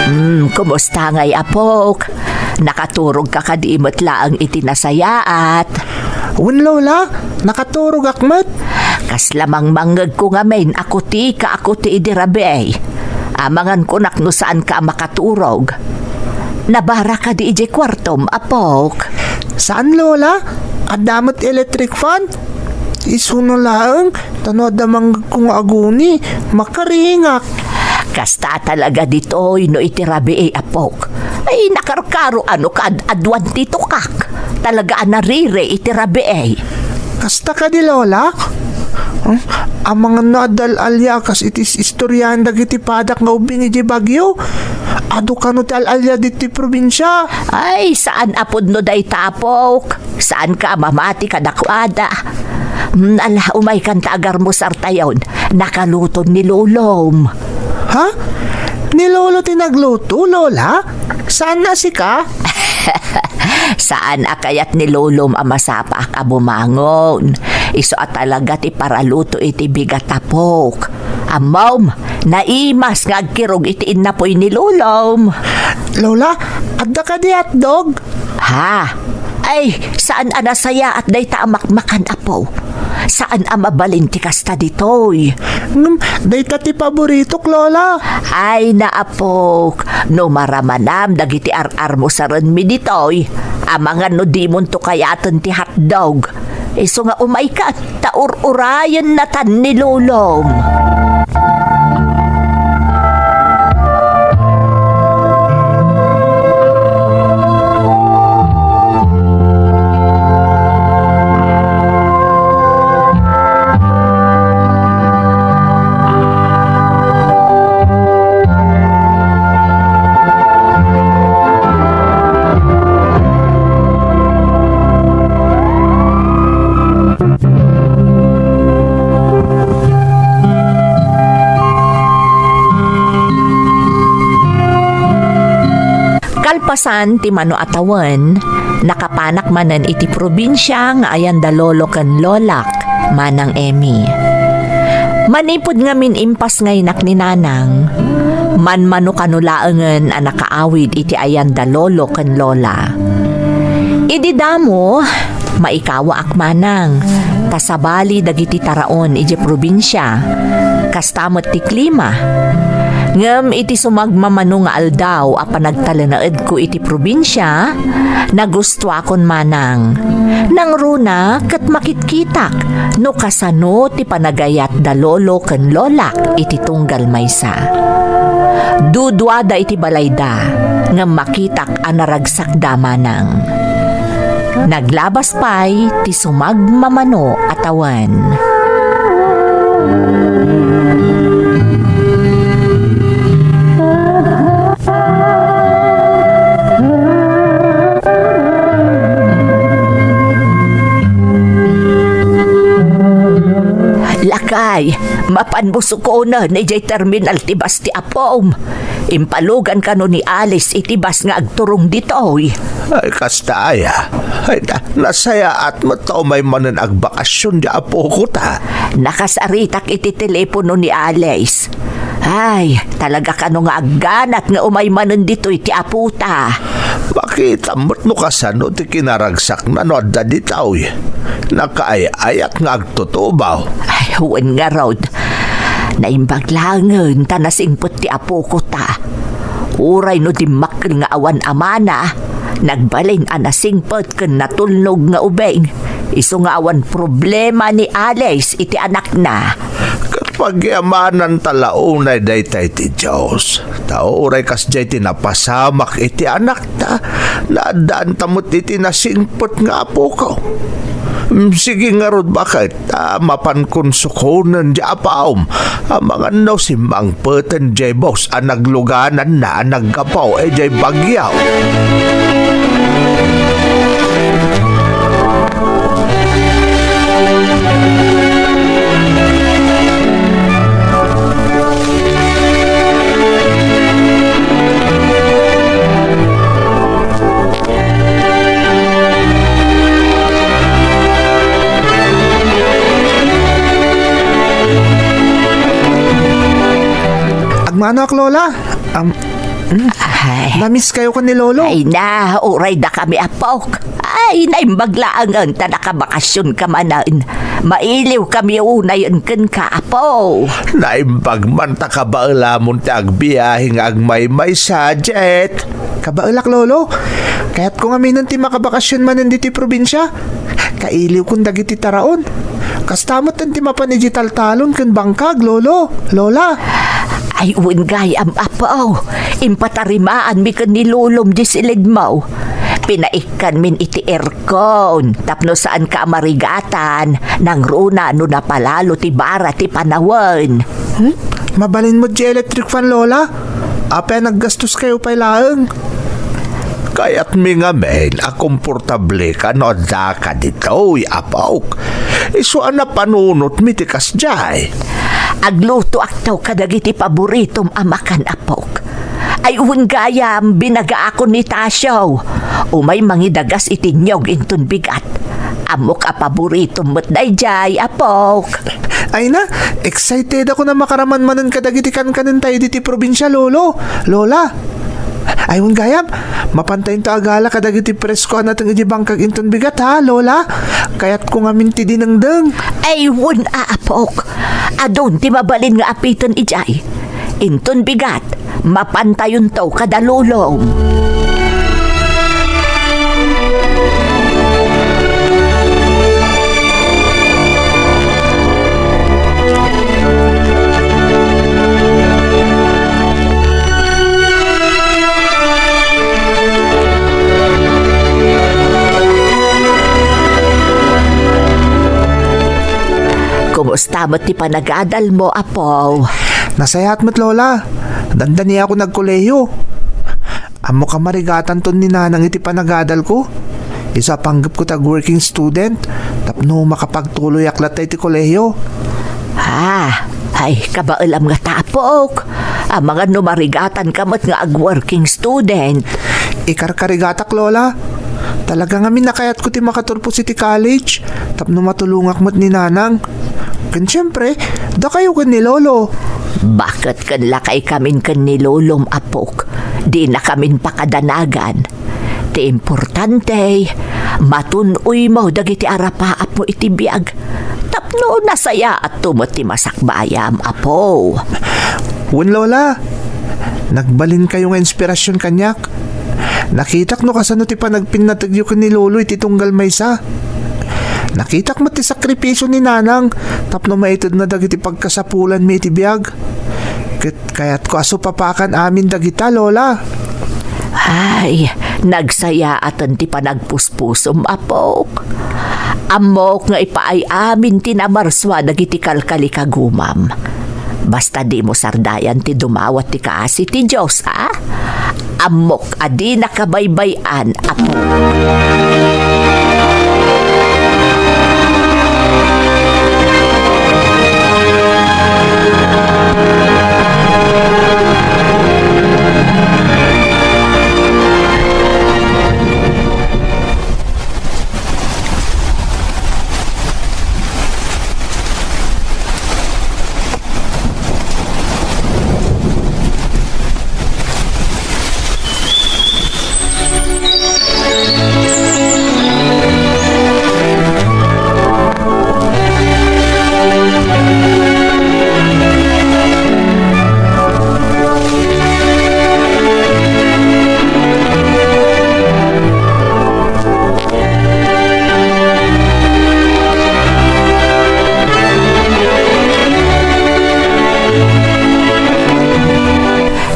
Hmm, kumusta ngay, apok? Nakaturogka kadi met laeng iti nasayaat? Wen, Lola, nakaturogak met. Kasla mangmangngegko ngamin a kutika a kuti idi rabii. Amangan kunak no saanka a makaturog. Nabara kadi idiay kuartom, apok? Saan, Lola. Adda met electric fan. Isuna laeng, ta no adda mangngegko nga aguni, makaringak. Kasta talaga ditoy no iti rabii, apok. Ay, nakarkaro a no kaad-aduan ti tukak. Talaga a nariri iti rabii. Kasta kadi, Lola? Hmm? Amangan no adda al-alia kas iti is-istoriaan dagiti padak nga ubbing iti bagyo. Adu kano ti al-alia ditoy probinsia. Ay, saan a pudno dayta, apok. Saanka a mamati kadakuada. Hmm, ala, umaykan ta agarmusartayon. Nakaluto ni Lolom. Ha? Ni Lolo ti nagluto, Lola? Saan a sika? Saan a kayat ni Lolom a masapaak a bumangon. Isu a talaga ti paraluto iti bigat, apok. Ammom, naimas nga agkirog iti innapoy ni Lolom. Lola, adda kadi hotdog? Ha? Ay, saan a nasayaat dayta a makmakan, apo? Saan a mabalin ti kasta ditoy. Ngem, dayta ti paboritok, Lola. Ay, naapok, no maramanam dagiti ar-armo sarenmi ditoy, amangan no dimonto kayaten ti hotdog. Isu nga umaykan, ta ur-urayen natan ni Lolom. Kalpasan ti mano a tawen, nakapanak manen iti probinsia nga ayan da lolo ken lolak, Manang Emmy. Manipud ngamin impasngaynak ni Nanang, manmano kano laengen a nakaawid iti ayan da lolo ken lola. Idi damo, maikawaak manang, ta sabali dagiti taraon idiay probinsia. Kasta met ti klima. Ngem iti sumagmamano nga aldaw a panagtalinaedko iti probinsia, nagustuakon manang. Nangruna ket makitkitak no kasano ti panagayat da lolo ken lolak iti tunggal maysa. Duduada iti balayda, ngem makitak a naragsakda manang. Naglabas pay ti sumagmamano a tawen. Lakay, mapanmo sukonen idiay terminal ti bus ti apom. Impalugan kano ni Alice iti bus nga agturong ditoy. Ay, kasta aya. Ay, na, nasayaat met ta umay manen agbakasyon ti apoko ta. Nakasaritak iti telepono ni Alice. Ay, talaga kano nga agganat nga umay manen ditoy ti apota. Makitam met no kasano ti kinaragsakna no adda ditoy. Nakaay-ayat nga agtutubaw. Ay, wen ngarud. Naimbag laengen ta nasingpet ti apoko ta. Uray no dimmakkel nga awan amana, nagbalin a nasingpet ken natulnog nga ubing. Isu nga awan problema ni Alice iti anakna. Ket pagyamananta la unay dayta iti Dios. Ta uray kasdiay ti napasamak iti anakta, naaddaanta met iti nasingpet nga apoko. Mm, sige ngarud, baket ta mapankon sukonen diay apaom, amangan no simmangpeten diay bus a naglugananna a naggapu idiay Baguio. Agmanoak, Lola. Am, mm, Ay. Namiss kayo ken ni Lolo. Ay na, uray dakami, apok. Ay, naimbag laengen ta nakabakasyon ka manen. Mailiw kami unayen kenka, apo. Naimbag man ta kabaelamon ti agbiahe nga agmaymaysa, Jet. Kabaelak, Lolo. Kayatko ngaminen ti makabakasyon manen ditoy probinsia. Kailiwkon dagiti taraon. Kasta met ti mapan idiay taltalon ken bangkag, Lolo, Lola. Ay, wen gayam, apo. Impatarimaanmi ken ni Lolom diay silidmo. Pinaikkanmin iti aircon tapno saanka a marigatan, nangruna no napalalo ti bara ti panawen. Hmm? Mabalin met diay electric fan, Lola? Apay a naggastoskayo pay laeng? Kayatmi ngamin a komportableka no addaka ditoy, apok. Isu a napanunotmi ti kasdiay. Aglutoakto kadagiti paboritom a makan, apok. Ay, wen gayam, binagaakon ni Tasio. Umay mangidagas iti niyog inton bigat. Ammok a paboritom met daydiay, apok. Ay na, excited ako a makaraman manen kadagiti kankanen tayo ditoy probinsia, Lolo, Lola. Ay, wen gayam, mapantayonto a gala kadagiti presko a nateng iti bangkag inton bigat, ha, Lola? Kayatko ngamin ti dinengdeng. Ay, wen, apok. Adun ti mabalin nga apiten idiay. Inton bigat, mapantayonto kada lolom. Kumusta met ti panagadalmo, apo? Nasayaat met, Lola. Dandaniakon agkolehiyo. Ammok a marigatanton ni Nanang iti panagadalko. Isu a panggepko ti ag-working student tapno makapagtuloyak latta iti kolehiyo. Ah, ay, kabaelam nga tapok. Amangan no marigatanka met nga ag-working student. Ikarkarigatak, Lola. Talaga ngamin a kayatko ti makaturpos iti college tapno matulongak met ni Nanang. Ken siempre, dakayo ken ni Lolo. Baket ken lakaykamin ken ni Lolom, apok. Dinakamin pakadanagan. Ti importante, matun-oymo dagiti arapaapmo iti biag. Tapno nasayaatto met ti masakbayam, apo. Wen, Lola, nagbalinkayo nga inspirasion kaniak. Nakitak no kasano ti panagpinnategyo ken ni Lolo iti tunggal maysa. Nakitak met ti sakripisio ni Nanang tapno maitedna dagiti pagkasapulanmi iti biag. Ket kayatko a supapakan amin dagita, Lola. Ay, nagsayaaten ti panagpuspusom, apok. Ammok nga ipaay amin ti namarsua dagiti kalkalikagumam. Basta dimo sardayan ti dumawat ti kaasi ti Dios, a? Ammok a dinaka baybay-an, apo.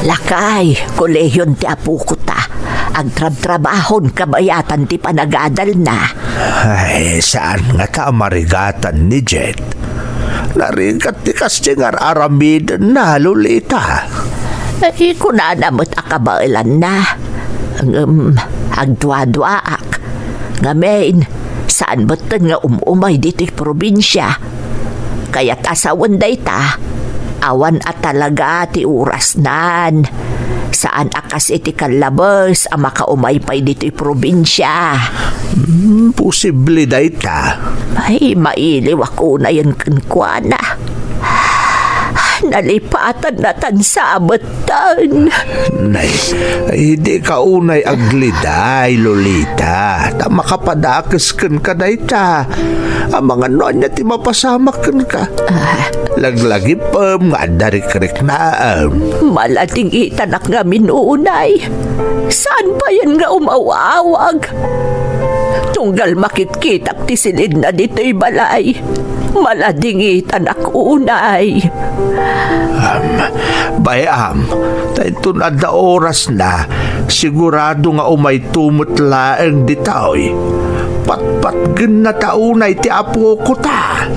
Lakay, kolehion ti apokota. Agtrabtrabahon kabayatan ti panagadalna. Ay, saan ngata a marigatan ni Jet? Narigat ti kas ti ngar-aramidenna, Lolita. Ay, kunana met a kabaelanna. Ngem, agduaduaak. Ngamin, saan metten nga um-umay ditoy probinsia. Kayat a sawen dayta, awan a talaga ti orasnan. Saan a kas iti kallabes a makaumay pay ditoy probinsia. Hmm, posible dayta. Ay, mailiwak unayen kenkuana. Nalipatanna tan sabet. Tan. Nay, ay, dika unay agliday, Lolita. Ta makapadakes kenka dayta. Amangan no ania ti mapasamak kenka. Ah. Laglagipem nga adda rikriknaem. Maladingitanak ngamin unay. Saan payen nga umaw-awag? Tunggal makitkitak ti silidna ditoy balay. Maladingitanak unay. Am, bay-am, ta inton adda orasna, sigurado nga umayto met laeng ditoy. Patpatgennata unay ti apokota.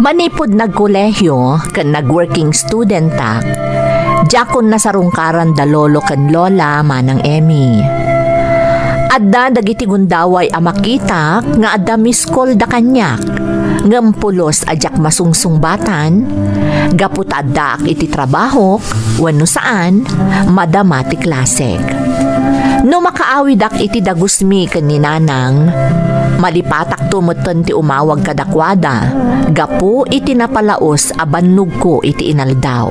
Manipud nagkolehiyo ken nag-working studentak, diakon nasarungkaran da lolo ken lola, Manang Emmy. Adda dagiti gundaway a makitak nga adda miss call da kaniak, ngem pulos a diak masungsungbatan, gapu ta addaak iti trabahok, wenno saan, madama ti klasek. No makaawidak iti dagusmi ken ni Nanang, malipatakto metten ti umawag kadakuada gapu iti napalaos a bannogko iti inaldaw.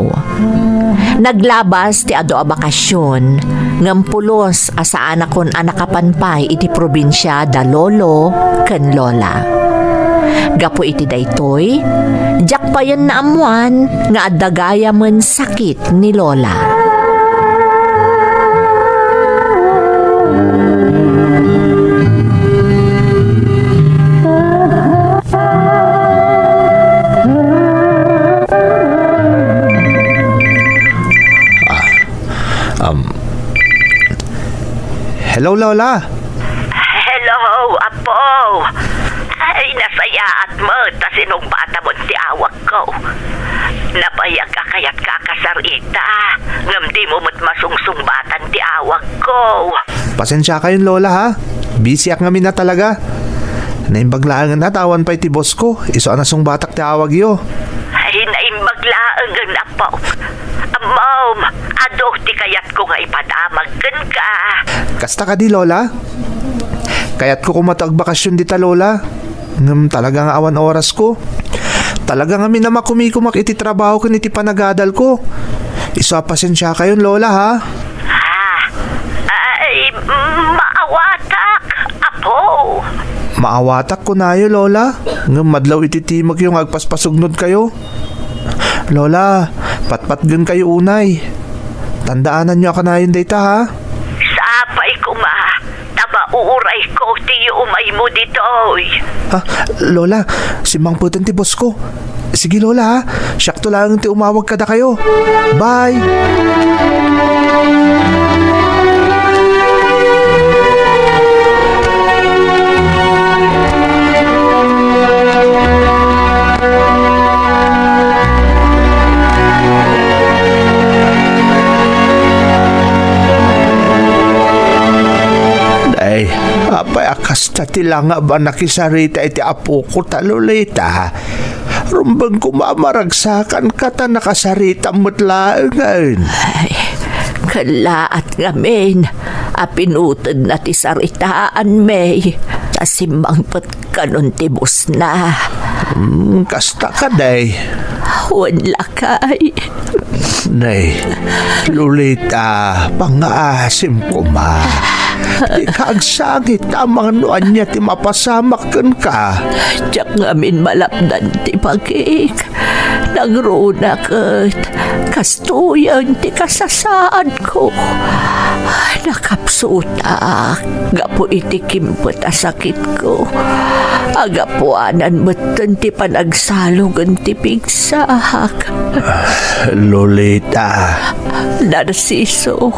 Naglabas ti adu a bakasion, ngem pulos a saanakon a nakapan pay iti probinsia da lolo ken lola. Gapu iti daytoy, diak payen naammoan nga adda gayamen sakit ni lola. Ah, um, hello, Lola. Hello, Apo. Ay, nasayaat met ta sinungbatamon ti awagko. Nabayag a kayatka a kasarita, ngem dimo met masungsungbatan ti awagko. Pasensiakayon, Lola, ha? Busyak ngamin a talaga. Naimbag laengen a ta awan pay ti boss ko, isu a nasungbatak ti awagyo. Ay, naimbag laengen, Apo. Ammom, adu ti kayatko nga ipadamag kenka. Kasta kadi, Lola? Kayatko koma ti agbakasyon dita, Lola. Ngem talaga nga awan orasko. Talaga ngamin a makumikumak iti trabaho ken iti panagadalko. Isu a pasensiakayon, Lola, ha? Ah, ay, maawatak, Apo. Maawatak kunayo, Lola, ngem madlaw iti timekyo nga agpaspasugnodkayo. Lola, patpatgenkayo unay. Tandaananyo a kanayon dayta, ha? Sapay koma, ta maurayko ti umaymo ditoy. Ah, Lola, simmangpeten ti boss ko. Sige, Lola, ha? Siakto laeng ti umawag kadakayo. Bye! Nay, apay a kasta ti langab a nakisarita iti apoko ta, Lolita? Rumbeng koma a maragsakanka ta nakasaritam met laengen. Ay, kellaat ngamin a pinutedna ti saritaan, May, ta simmangpet kanon ti bossna. Hmm, kasta kadi? Wen, lakay. Nay, Lolita, pangngaasim koma. Dika agsangit amangan no ania ti mapasamak kenka. Diak ngamin malapdan ti bagik. Nangruna ket kastoyen ti kasasaadko. Nakapsutak gapu iti kimpet a sakitko. Agapuanan metten ti panagsalugen ti pigsak. Lolita. Narciso,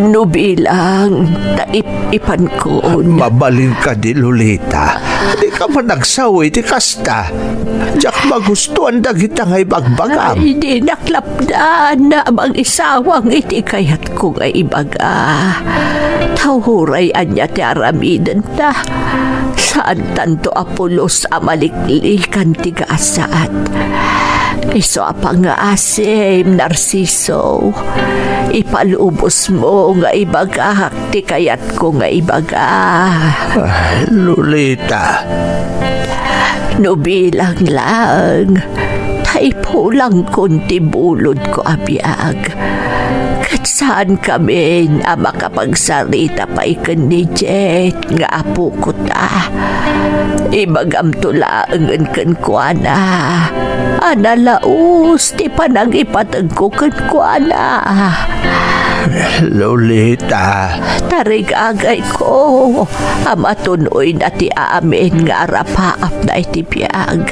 no bilang ta ip-ipankon. Mabalin kadi, Lolita. Dika man agsaw iti kasta. Diak magustuan dagita nga ibagbagam. Ay, dinak lapdan a mangisawang iti kayatko nga ibaga. Ta uray ania ti aramidenta, saantanto a pulos a maliklikan ti gasat. Isu a pangngaasim, Narciso, ipalubosmo nga ibagak ti kayatko nga ibaga. Ay, Lolita. No bilang laeng, ta ipulangkon ti bulodko a biag. Ket saan kamin a makapagsarita pay ken ni Jet nga apokota. Ibagamto laengen kenkuana a nalaus ti panangipategko kenkuana. Lolita. Tarigagayko a matunoyna ti amin nga arapaapna iti biag.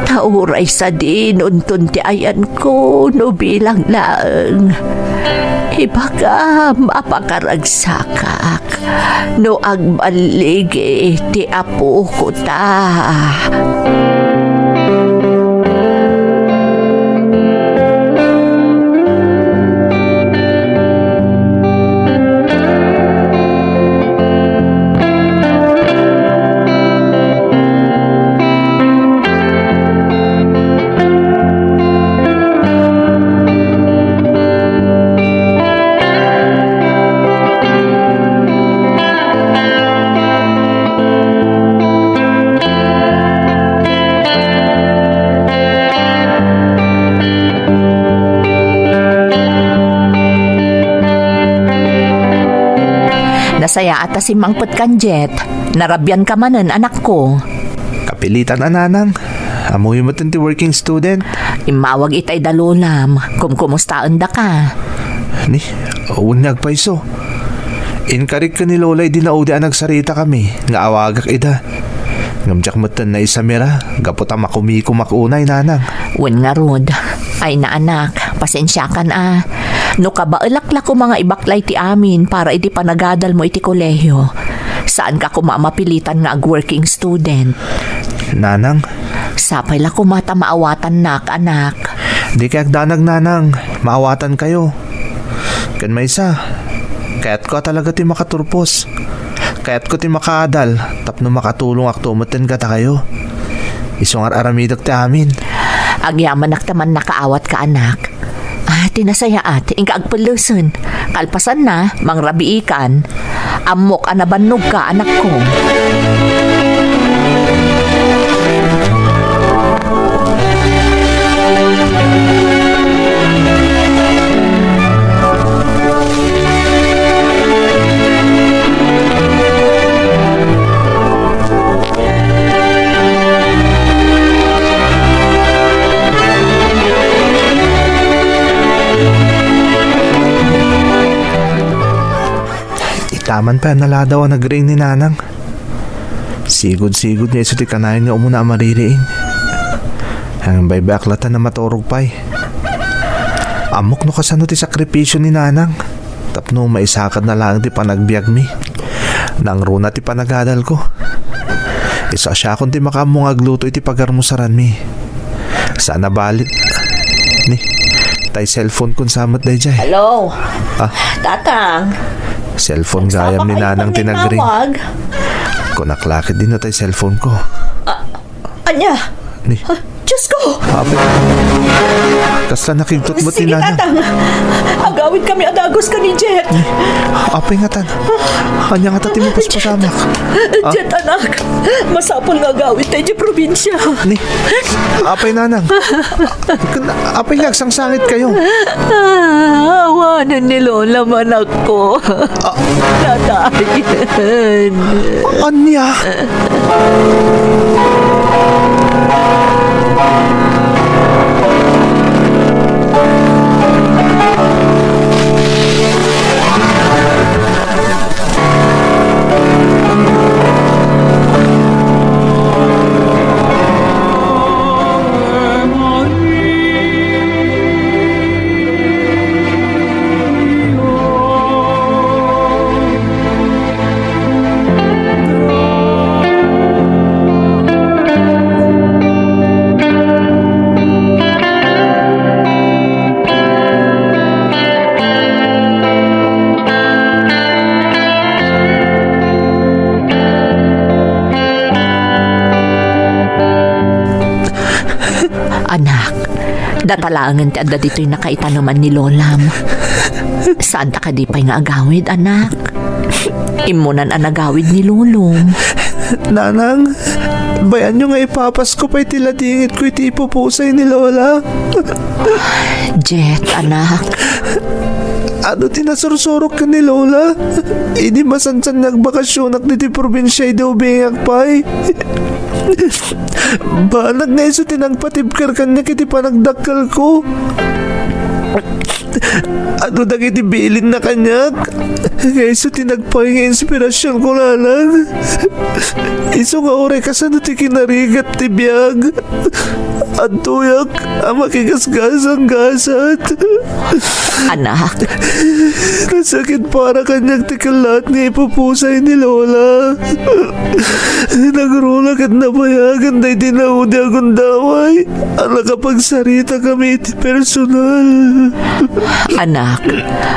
Ta uray sadinonton ti ayanko no bilang laeng. Ibagam a pakaragsakak no agballigi ti apokota. Sayaat a simmangpetkan, Jet. Narabianka manen, anakko. Kapilitan a, nanang. Ammoyo met ti working student. Immawag itay da lolam. Kumkumustaendaka. Ni, wen nga agpayso. Inkarik ken ni Lola idi naudi a nagsaritakami nga awagak ida. Ngem diak metten naisamira gapu ta makumikomak unay, nanang. Wen ngarud. Ay na, anak, pasensiakan a. No kabaelak la koma nga ibaklay ti amin para iti panagadalmo iti kolehio, saanka koma a mapilitan nga ag-working student. Nanang? Sapay la koma ta maawatannak, anak. Dikay agdanag, nanang. Maawatankayo. Ken maysa, kayatko a talaga ti makaturpos. Kayatko ti makaadal tapno makatulongakto metten kadakayo. Isu nga ar-aramidek ti amin. Agyamanak ta mannakaawatka, anak. Ah, ti nasayaat, inka agpellesen. Kalpasanna, mangrabiikan. Ammok a nabannogka, anakko. Itaman pay a naladaw a nagriing ni Nanang. Sigud-sigud nga isu ti kanayon nga umuna a maririing. Ang baybay-ak latta a maturog pay. Ammok no kasano ti sakripisio ni Nanang tapno maisakadna laeng ti panagbiagmi. Nangruna ti panagadalko. Isu a siakon ti makaammo nga agluto iti pagarmusaranmi. Saan a bali. Ni, tay cellphone kon sa met dayjay. Hello? Ah? Tatang? Cellphone gayam ni Nanang ti nagring. Kunak la ketdi no tay cellphone ko. Ah, ania? Ni. Ah, Diyos ko! Apay. Kasla nakigtot met ni Nanang. Tatang. Agawidkami a dagus ken ni Jet. Ni. Apay ngatan. Ania ngata ti mapaspasamak? Ah? Jet, anak. Masapul nga agawidta iti probinsia. Ni. Apay, Nanang. Apay nga agsangsangitkayo. Ah, awanen ni Lola, anak ko. Ah. Natayen. Ania? Anak, data laengen ti adda ditoy nakaitaneman ni Lolam. Saanta kadi pay nga agawid, anak? Immunan a nagawid ni Lolom. Nanang, bay-anyo nga ipapasko pay ti ladingitko iti ipupusay ni Lola. Jet, anak. Adu ti nasursurok ken ni Lola idi masansan nga agbakasionak ditoy probinsia idi ubingak pay. Banag nga isu ti nangpatibker kaniak iti panagdakkelko. Adu dagiti bilinna kaniak nga isu ti nagpaay nga inspirasionko laeng. Isu nga uray kasano ti kinarigat ti biag, adtoyak a makigasgasanggasat. Anak. Nasakit para kaniak ti kellaat nga ipupusay ni Lola. Nagruna ket nabayagan daydi naudi a gundaway a nakapagsaritakami iti personal. Anak,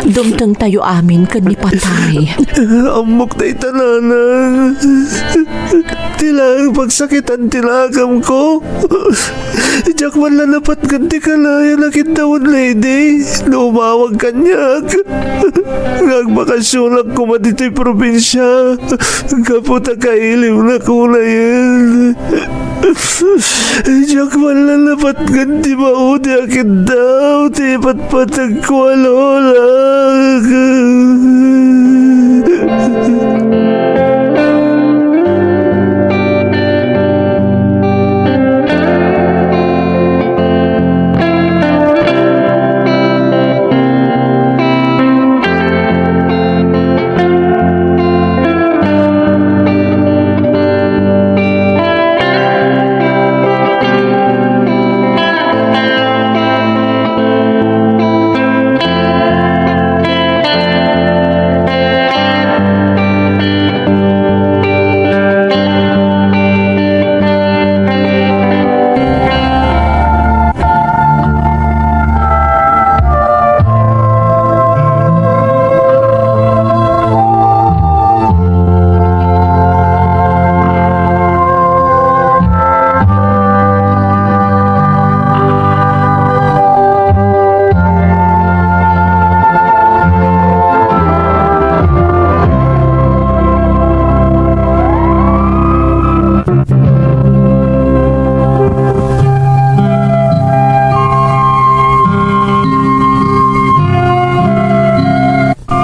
dumtengtayo amin ken ni patay. Ammok dayta, nanang. Ti laeng pagsakitan ti nakamko. Diak man la napatgan ti kalayan a kiddawen lady no umawag kaniak nga agbakasionak koma ditoy probinsia gapu ta kailiwnak unayen. Diak man la napatgan ti maudi a kiddaw ti ipatpategko a lolak.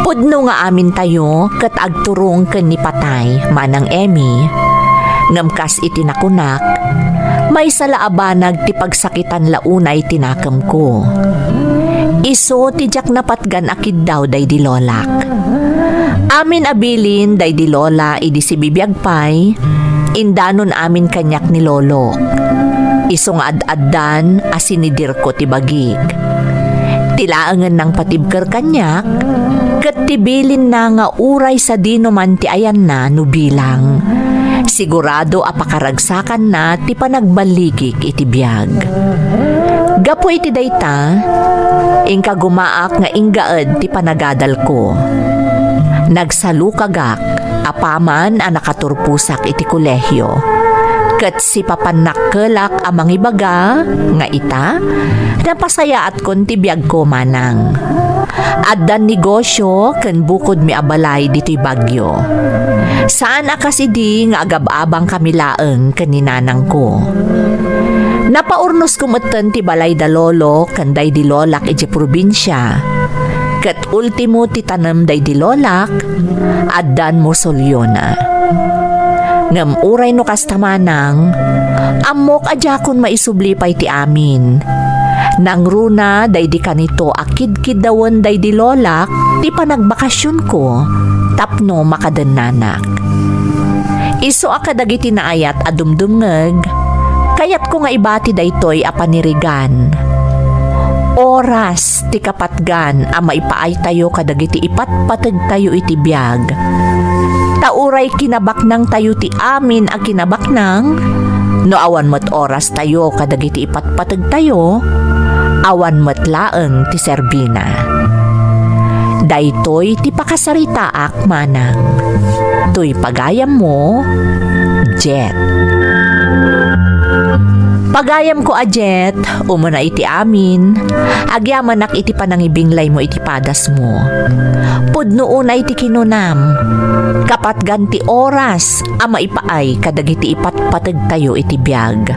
Pudno nga amintayo ket agturong ken ni patay, Manang Emmy. Ngem kas iti nakunak, maysa la a banag ti pagsakitan la unay ti nakemko. Isu ti diak napatgan a kiddaw daydi lolak. Amin a bilin daydi lola idi sibibiag pay, indanon amin kaniak ni lolo. Isu nga ad-addan a sinidirko ti bagik. Ti laengen nangpatibker kaniak, ket ti bilinna nga uray sadino man ti ayanna no bilang, sigurado a pakaragsakanna ti panagballigik iti biag. Gapu iti dayta, inkagumaak nga inggaed ti panagadalko. Nagsalukagak apaman a nakaturposak iti kolehio, ket sipapannakkelak a mangibaga nga ita, napasayaatkon ti biagko manang. Addan negosio ken bukodmi a balay ditoy Baguio. Saan a kas idi nga agab-abangkami laeng ken ni nanangko. Napaurnosko metten ti balay da lolo ken daydi lolak idiay probinsia. Ket ultimo ti tanem daydi lolak, addan musuliona. Ngem uray no kasta manang, ammok a diakon maisubli pay ti amin. Nangruna daydi kanito a kidkiddawen daydi lolak ti panagbakasionko tapno makadennanak. Isu a kadagiti naayat a dumdumngeg, kayatko nga ibati daytoy a panirigan. Oras ti kapatgan a maipaaytayo kadagiti ipatpategtayo iti biag. Ta uray kinabaknangtayo ti amin a kinabaknang, no awan met orastayo kadagiti ipatpategtayo, awan met laeng ti serbina. Daytoy ti pakasaritaak manang. Toy pagayammo, Jet. Pagayamko a Jet, umuna iti amin, agyamanak iti panangibinglaymo iti padasmo. Pudno unay ti kinunam, kapatgan ti oras a maipaay kadagiti ipatpategtayo iti biag.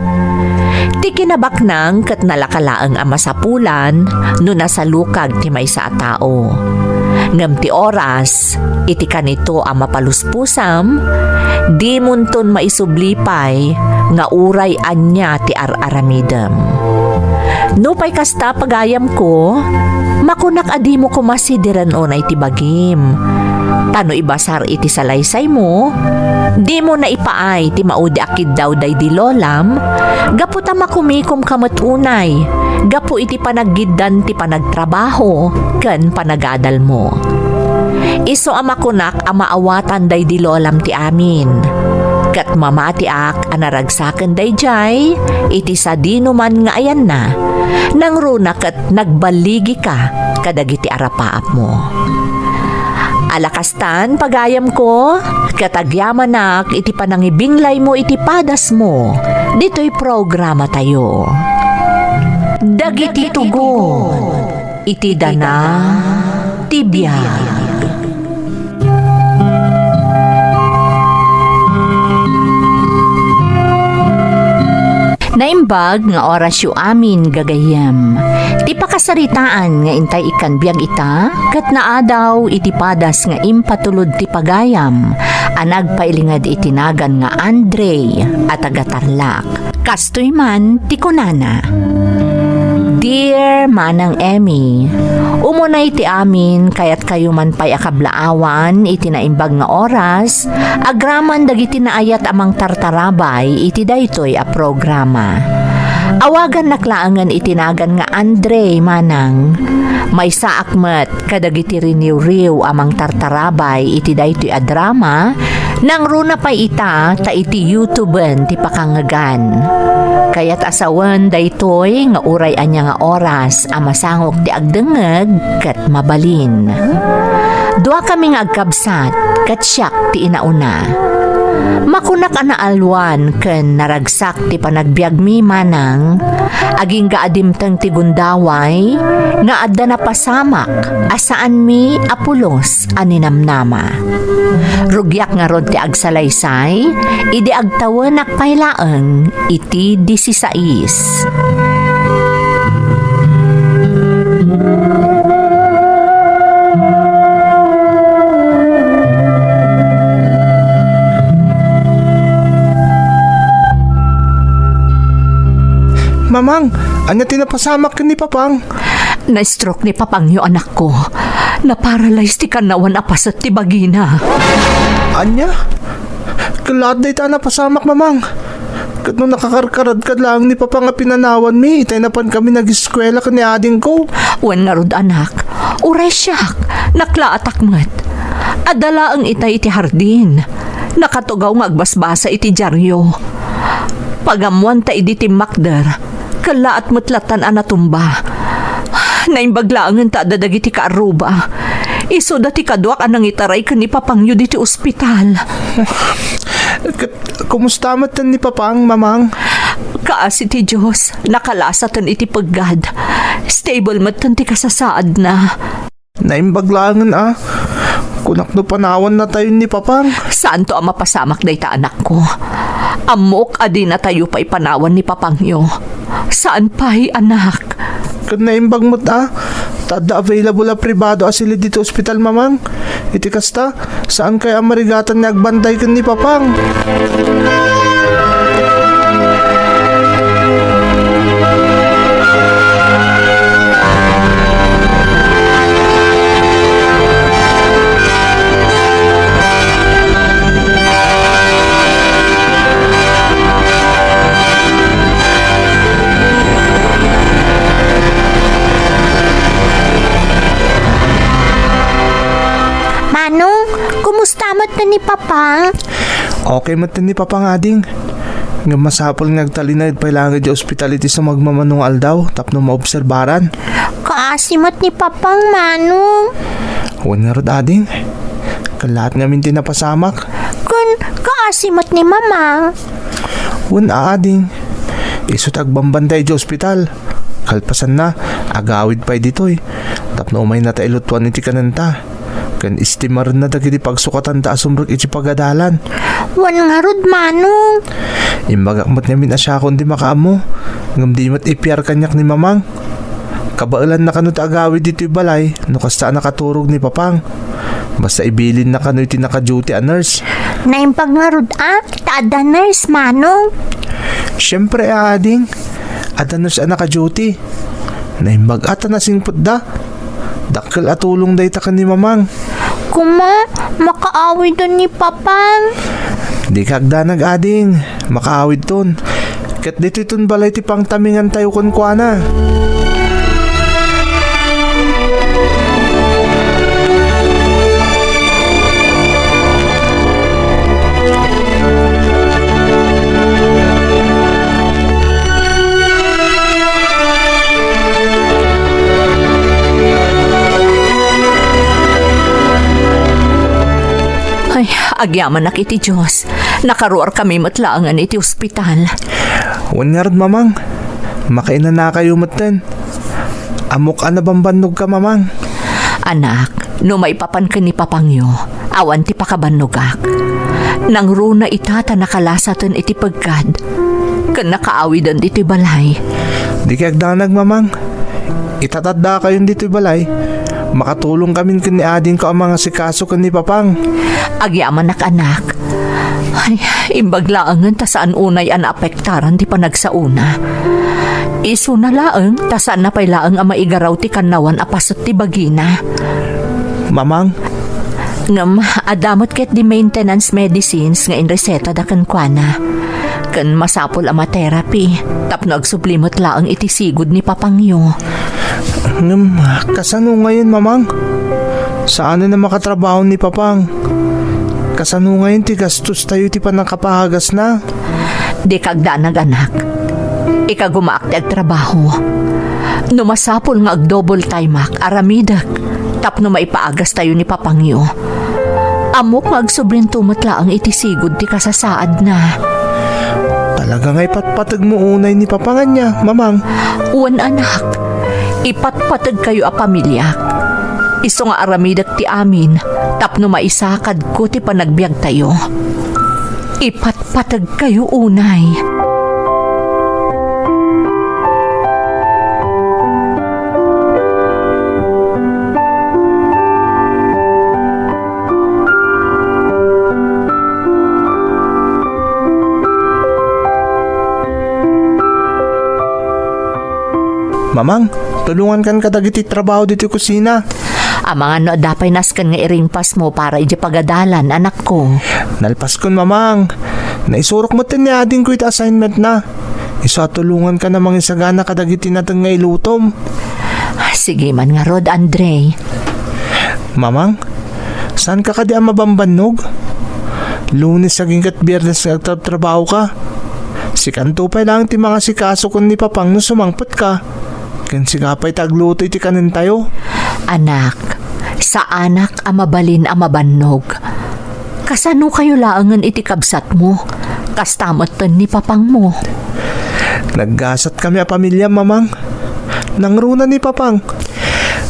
Ti kinabaknang ket nalaka laeng a masapulan no nasalukag ti maysa a tao. Ngem ti oras, iti kanito a mapaluspusam, dimonton maisubli pay nga uray ania ti ar-aramidem. Nupay kasta, pagayamko, makunak a dimo koma sidiren unay ti bagim. Ta no ibasar iti salaysaymo, dimo naipaay ti maudi a kiddaw daydi lolam, gapu ta makumikomka met unay gapu iti panaggiddan ti panagtrabaho ken panagadalmo. Isu a makunak a maawatan daydi lolam ti amin. Ket mamatiak a naragsaken daydiay iti sadinoman nga ayanna, nangruna ket nagballigika kadagiti arapaapmo. Ala kastan, pagayamko, ket agyamanak iti panangibinglaymo iti padasmo ditoy programatayo. Dagiti tugot iti dana ti biag. Naimbag nga orasyo amin, gagayyem. Ti pakasaritaan nga intay ikkan biag ita, ket naadaw iti padas nga impatulod ti pagayam a nagpailinged iti nagan nga Andre a taga-Tarlac. Kastoy man ti kunana, Dear Manang Emmy, umunay ti amin, kayatkayo man pay a kablaawan iti naimbag nga oras, agraman dagiti naayat a mangtartarabay iti daytoy a programa. Awagannak laengen iti nagan nga Andre, Manang. Maysaak met kadagiti riniwriw a mangtartarabay iti daytoy a drama, nangruna pay ita ta iti YouTube-en ti pakangngegan. Kayat a sawen daytoy nga uray ania nga oras a masangok ti agdengngeg ket mabalin. Duakami nga agkabsat ket siak ti inauna. Makunak a naalwan ken naragsak ti panagbiagmi, Manang, agingga a dimteng ti gundaway nga adda napasamak a saanmi a pulos a ninamnama. Rugiak ngarud ti agsalaysay idi agtawenak pay laeng iti disisais. Mamang, ania ti napasamak ken ni Papang? Na-stroke ni Papangyo, anakko. Naparalyze ti kannawan a paset ti bagina. Ania? Kellaat dayta a napasamak, Mamang. Ket no nakakarkaradka laeng ni Papang a pinanawanmi, itay napankami nageskuela ken ni adingko. Wen ngarud, anak, uray siak, naklaatak met. Adda laeng itay iti hardin. Nakatugaw nga agbasbasa iti diario. Pagammoanta idi timmakder, kellaat met lattan a natumba. Naimbag laengen ta adda dagiti kaarruba. Isuda ti kaduak a nangitaray ken ni Papangyo ditoy ospital. Ket kumusta metten ni Papang, Mamang? Kaasi ti Dios, nakalasaten iti peggad. Stable metten ti kasasaadna. Naimbag laengen a. Kunak no panawannatayon ni Papang. Saanto a mapasamak dayta, anakko. Ammok a dinatayo pay panawan ni Papangyo. Saan pay, anak. Ket naimbag met a, ta adda available a pribado a silid ditoy ospital, Mamang. Iti kasta, saankay a marigatan nga agbantay ken ni Papang. Manong, kumusta met ni Papang? Okay met ni Papang, ading. Ngem masapul nga agtalinaed pay laeng idiay ospital iti sumagmamano nga aldaw tapno maobserbaran. Kaasi met ni Papang, Manong. Wen ngarud, ading. Kellaat ngamin ti napasamak. Ken kaasi met ni Mamang. Wen a, ading. Isu ti agbambantay idiay ospital. Kalpasanna, agawid pay ditoy. Tapno umaynata ilutuan iti kanenta. Ken estimarenna dagiti pagsukatanta a sumrek iti pagadalan. Wen ngarud, Manong. Imbagak met ngamin a siakon ti makaammo, ngem di met ipiar kaniak ni Mamang. Kabaelanna kano ti agawid ditoy balay no kasta a nakaturog ni Papang. Basta ibilinna kano iti naka-duty a nurse. Naimbag ngarud a, ta adda nurse, Manong. Siempre a, ading. Adda nurse a naka-duty. Naimbag a ta nasingpetda. Dakkel a tulong dayta ken ni Mamang. Kuma, makaawiden ni Papang. Dika agdanag, ading. Makaawidton. Ket ditoyton balay ti pangtamingantayo kenkuana. Ay, agyamanak iti Dios. Nakaruarkami met laengen iti ospital. Wen ngarud, Mamang. Makainanakayo metten. Ammok a nabambannogka, Mamang. Anak, no maipapan ken ni Papangyo, awan ti pakabannogak. Nangruna ita ta nakalasaten iti peggad. ken nakaawiden ditoy balay. Dikay agdanag, Mamang. Ita ta addakayon ditoy balay, makatulongkamin ken ni adingko a mangasikaso ken ni Papang. Agyamanak, anak. Ay, imbag laengen ta saan unay a naapektaran ti panagsaona. Isuna laeng ta saanna pay laeng a maigaraw ti kannawan a paset ti bagina. Mamang. Ngem adda met ketdi maintenance medicines nga inresetada kenkuana. Ken masapul a ma-therapy tapno agsubli met laeng iti sigud ni Papangyo. Ngem kasano ngayon, Mamang? Saanen a makatrabaho ni Papang. Kasano ngayon ti gastostayo iti pannakapaagasna? Dika agdanag, anak. Ikagumaak ti agtrabaho. No masapul nga ag-double timeak, aramidek tapno maipaagastayo ni Papangyo. Ammok nga agsublinto met laeng iti sigud ti kasasaadna. Talaga nga ipatpategmo unay ni Papang ania, Mamang? Wen, anak. Ipatpategkayo a pamiliak. Isu nga aramidek ti amin tapno maisakadko ti panagbiagtayo. Ipatpategkayo unay. Mamang, tulongankan kadagiti trabaho ditoy kusina. Amangan no adda pay nasken nga iringpasmo para idiay pagadalan, anakko. Nalpaskon, Mamang. Naisurok metten ni adingko iti assignmentna. Isu a tulongankan a mangisagana kadagiti nateng nga ilutom. Sige man ngarud, Andre. Mamang, saanka kadi a mabambannog? Lunes agingga ket Biernes nga agtrabtrabahoka. Sikanto pay laeng ti mangasikaso ken ni Papang no sumangpetka. Ken sika pay ti agluto iti kanentayo. Anak, saanak a mabalin a mabannog. Kasanokayo laengen iti kabsatmo? Kasta metten ni Papangmo. Naggasatkami a pamiliam, Mamang. Nangruna ni Papang.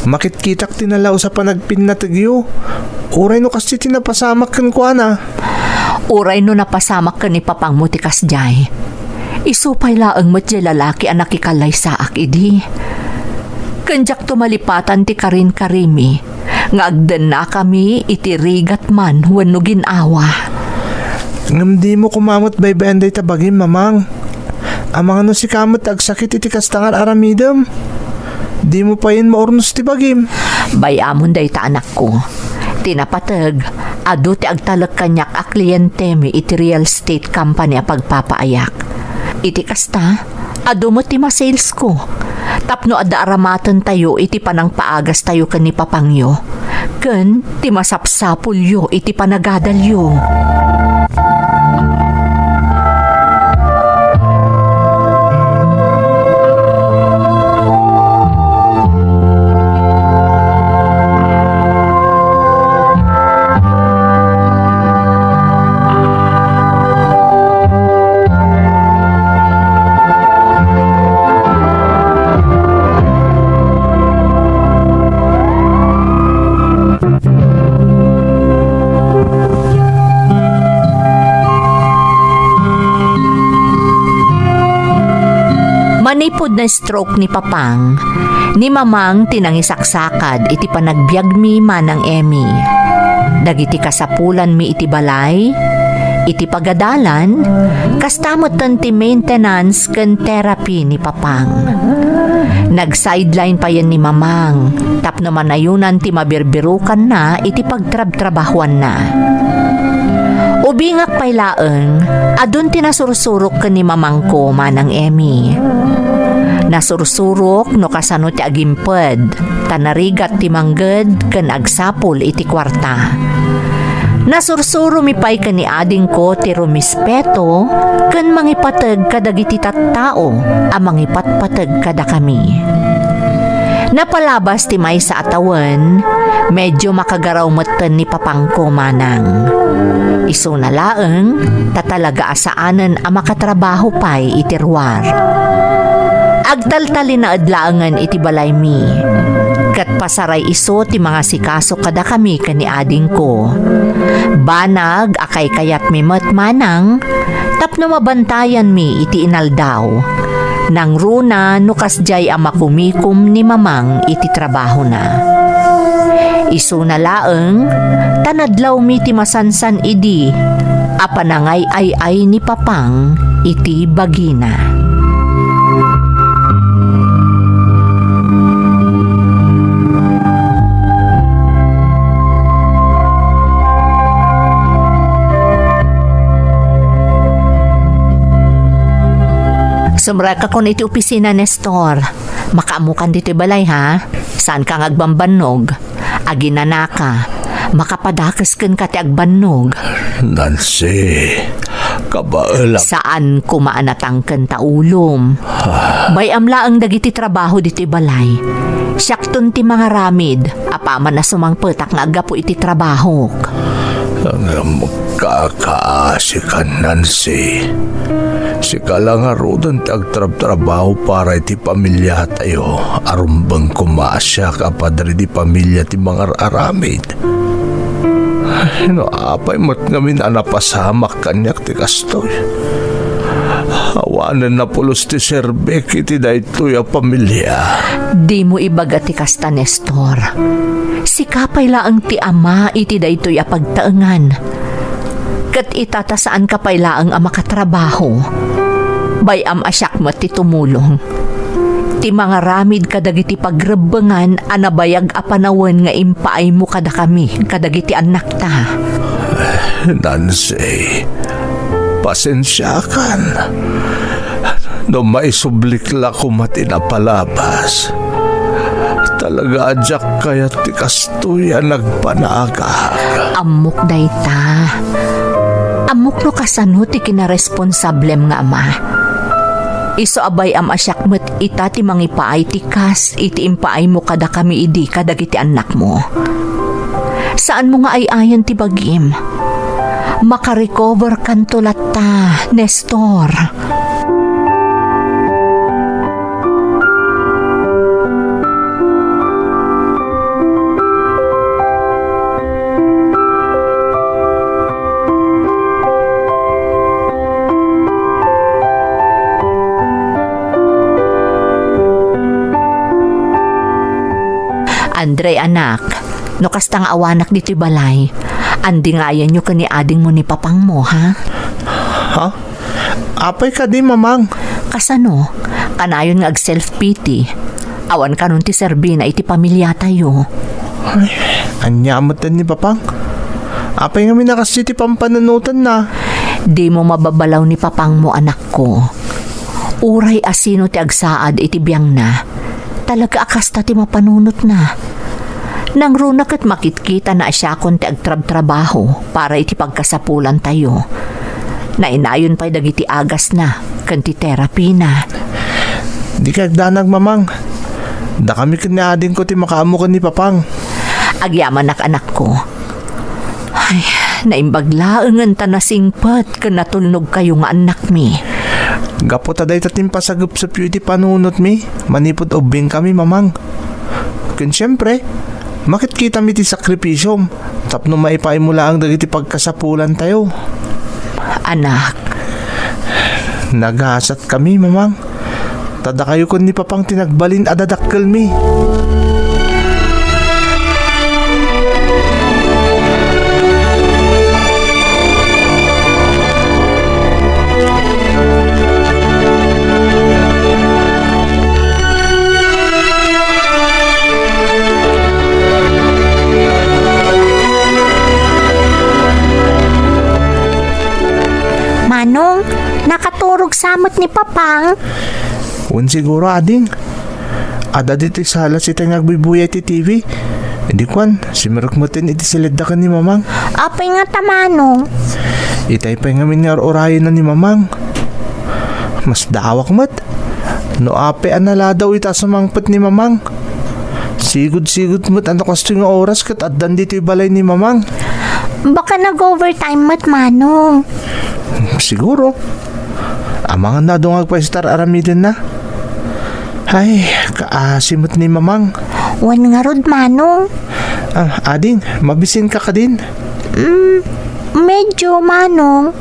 Makitkitak ti nalaus a panagpinnategyo. Uray no kasdi ti napasamak kenkuana. Uray no napasamak ken ni Papangmo ti kasdiay. Isu pay laeng met diay lalaki a nakikallaysaak idi. Ken diakto malipatan ti karinkarimi nga agdennakami iti rigat man wenno gin-awa. Ngem dimo koma met baybay-an dayta bagim, Mamang. Amangan no sika met ti agsakit iti kasta nga ar-aramidem. Dimo payen maurnos ti bagim. Bay-amon dayta, anakko. Ti napateg, adu ti agtalek kaniak a klientemi iti real estate company a pagpapaayak. Iti kasta, adu met ti masalesko. Tapno adda aramatentayo iti panangpaagastayo ken ni Papangyo, ken ti masapsapulyo iti panagadalyo. Manipud na-stroke ni Papang, ni Mamang ti nangisaksakad iti panagbiagmi, Manang Emmy. Dagiti kasapulanmi iti balay, iti pagadalan, kasta metten ti maintenance ken therapy ni Papang. Nag-sideline payen ni Mamang tapno manayonan ti mabirbirokanna iti pagtrabtrabahuanna. Ubingak pay laeng, adun ti nasursurok ken ni Mamangko, Manang Emmy. Nasursurok no kasano ti agimped, ta narigat ti mangged ken agsapul iti kuarta. Nasursuromi pay ken ni adingko ti rumispeto ken mangipateg kadagiti tattao a mangipatpateg kadakami. Napalabas ti maysa a tawen, medio makagaraw metten ni Papangko, Manang. Isuna laeng, ta talaga a saanen a makatrabaho pay iti ruar. Agtaltalinaed laengen iti balaymi, ket Pasaray isu ti mangasikaso kadakami ken ni adingko. Banag a kaykayatmi met manang tapno mabantayanmi iti inaldaw. Nangruna no kasdiay a makumikom ni Mamang iti trabahona. Isuna laeng, ta nadlawmi ti masansan idi a panangay-ay-ay ni Papang iti bagina. Sumrekakon iti opisina, Nestor. Makaammokan ditoy balay, ha? Saanka nga agbambannog. Aginanaka. Makapadakes kenka ti agbannog. Nancy, kabaelak. Saan koma a natangken ta ulom. Ah. Bay-am laeng dagiti trabaho ditoy balay. Siakton ti mangaramid, apaman a sumangpetak nga aggapu iti trabahok. Ngem kakaasikan, Nancy. Sika la ngaruden ti agtrabtrabaho para iti pamiliatayo. Arumbeng koma a siak a padre di pamilia ti mangar-aramid. Ay, no apay met ngamin a napasamak kaniak ti kastoy. Awanen napulos ti serbik iti daytoy a pamilia. Dimo ibaga ti kasta, Nestor. Sika pay laeng ti ama iti daytoy a pagtaengan. Ket ita ta saanka pay laeng a makatrabaho. Bay-am a siak met ti tumulong. Ti mangaramid kadagiti pagrebbengan a nabayag a panawen nga impaaymo kadakami kadagiti annakta. Nancy, pasensiakan. No maisublik la koma ti napalabas, talaga a diak kayat ti kastoy a nagpanagak. Ammok dayta. Ammok no kasano ti kinaresponsablem nga ama. Isu a bay-am a siak met ita ti mangipaay ti kas iti impaaymo kadakami idi kadagiti annakmo. Saanmo nga ay-ayan ti bagim. Makarecover kanto latta, Nestor. Andre, anak, no kasta nga awanak ditoy balay, andingayanyo ken ni adingmo ni papangmo, ha? Ha? Apay kadi, Mamang? Kasano? Kanayon nga ag-self-pity. Awan kanon ti serbina iti pamiliatayo. Ay, ania met ni Papang? Apay ngamin a kasdi ti pampanunotenna? Dimo mababalaw ni Papangmo, anakko. Uray a sino ti agsaad iti biangna, talaga a kasta ti mapanunotna. Nangruna ket makitkitana a siakon ti agtrabtrabaho para iti pagkasapulantayo. Nainayon pay dagiti agasna ken ti terapina. Dika agdanag, Mamang. Dakami ken ni adingko ti makaammo ken ni Papang. Agyamanak, anakko. Ay, naimbag laengen ta nasingpet ken natulnogkayo nga annakmi. Gapu ta dayta ti impasagepsepyo iti panunotmi manipud ubbingkami, Mamang. Ken siempre, makitkitami ti sakripisiom tapno maipaaymo laeng dagiti pagkasapulantayo. Anak. Nagasatkami, Mamang. Ta dakayo ken ni Papang ti nagbalin a dadakkelmi. Manong, nakaturog sa met ni Papang? Wen siguro, ading. Adda ditoy sala sita nga agbuybuyay ti T V. Idi kuan, simrek metten iti siledda ken ni Mamang. Apay ngata, Manong? Itay pay ngamin nga ur-urayenna ni Mamang. Masdaawak met. No apay a naladaw ita a sumangpet ni Mamang. Sigud-sigud met a no kastoy nga oras ket addan ditoy balay ni Mamang. Baka nag-overtime met, Manong. Siguro. Amangan na adu nga agpaistar aramidenna. Ay, kaasi met ni Mamang. Wen ngarud, Manong? Ah, ading, mabisinka kadin? Mm, medyo, Manong.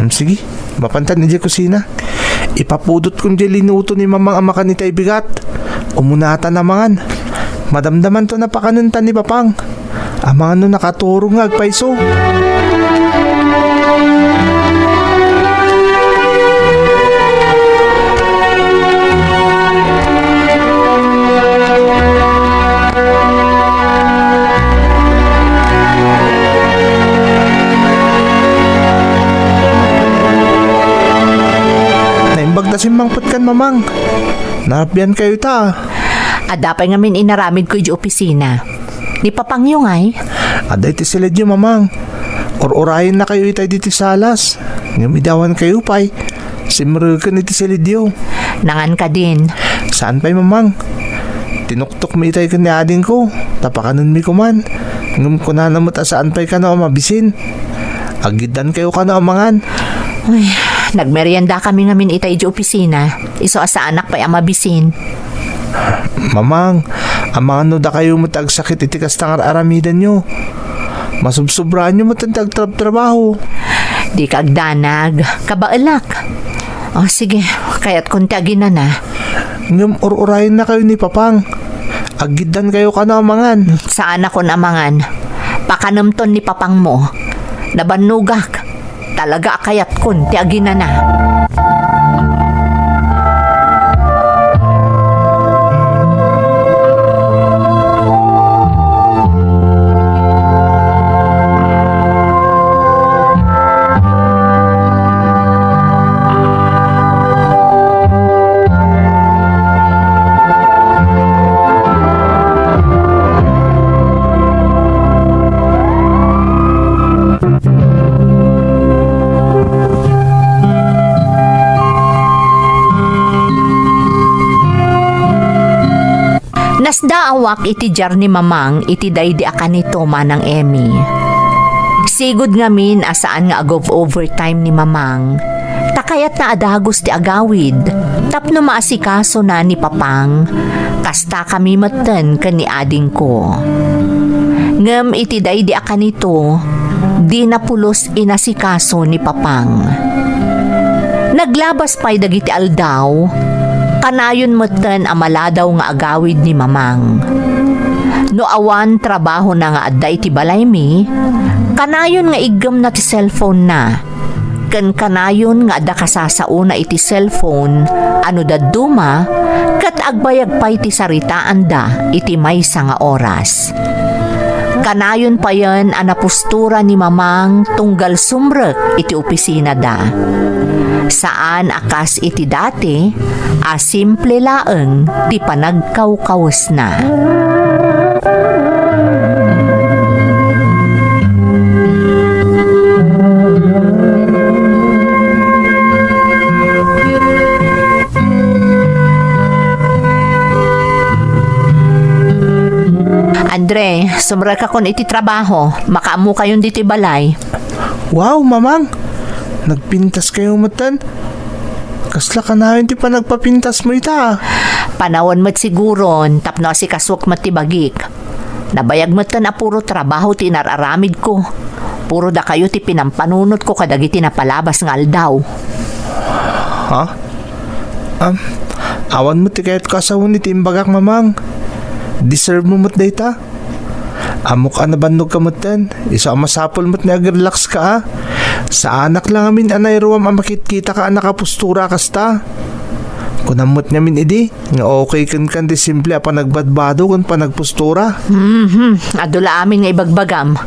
Mm, sige, mapantan idiay kusina. Ipapudot kon diay linuto ni Mamang a makan itay bigat. Umunatan a mangan. Madamdaman to napakanenta ni Papang. Amangan no nakaturog nga agpayso. Naimbag ta simmangpet kan Mamang. Narabian kayo ta. Adda pay ngamin inaramid ko iti opisina. Ni Papangyo ngay? Adda iti silidyo, Mamang. Ur-urayenna kayo itay ditoy salas. Ngem idi awan kayo pay, simreken iti silidyo. Nangan kadin. Saan pay, Mamang? Tinuktok mi itay ken ni adingko, ta pakanenmi koman. Ngem kunana met a saan pay kano a mabisin. Aggiddan kayo kano a mangan. Ay, nagmerienda kami ngamin itay iti opisina. Isu a saanak pay a mabisin. Mamang, amangan no dakayo met agsakit iti kasta nga ar-aramidenyo. Masubsobraanyo met ti agtrabtrabaho. Dika agdanag, kabaelak. O, sige, kayatkon ti aginana. Ngem ur-urayenna kayo ni Papang. Aggiddan kayo kano a mangan. Saanakon a mangan. Pakanemton ni Papangmo. Nabannogak. Talaga a kayatkon ti aginana. Nasdaawak iti diar ni Mamang iti daydi a kanito, Manang Emmy. Sigud ngamin a saan nga ag-overtime ni Mamang, ta kayatna a dagus ti agawid tapno maasikasona ni Papang, kastakami metten ken ni adingko. Ngem iti daydi a kanito, dina pulos inasikaso ni Papang. Naglabas pay dagiti aldaw, kanayon metten a maladaw nga agawid ni Mamang. No awan trabahona nga adda iti balaymi, kanayon nga iggemna ti cellphone-na. Ken kanayon nga adda kasasaona iti cellphone a no dadduma, ket agbayag pay ti saritaanda iti maysa nga oras. Kanayon payen a napustura ni Mamang tunggal sumrek iti opisinada. Saan a kas iti dati a simple laeng ti panagkawkawesna. Andre, sumrekakon iti trabaho. Makaammokayon ditoy balay. Wow, Mamang! Nagpintas kayo metten? Kasla kanayon ti panagpapintasmo ita? Panawen met siguron, tapno asikasuak met ti bagik. Nabayag metten a puro trabaho ti inar-aramidko. Puro dakayo ti pinampanunotko kadagiti napalabas nga aldaw. Ha? Am, awan met ti kayatko a sawen iti imbagak, Mamang. Deserve mo met dayta. Ammok a nabannogka metten, isu a masapul met nga ag-relax ka, a. Saanak la ngamin a nairuam a makitkitaka a nakapustura a kasta. Kunam met ngamin idi, nga okay kenka ti simple a panagbadbado ken panagpustura. Mhm, adu la amin nga ibagbagam.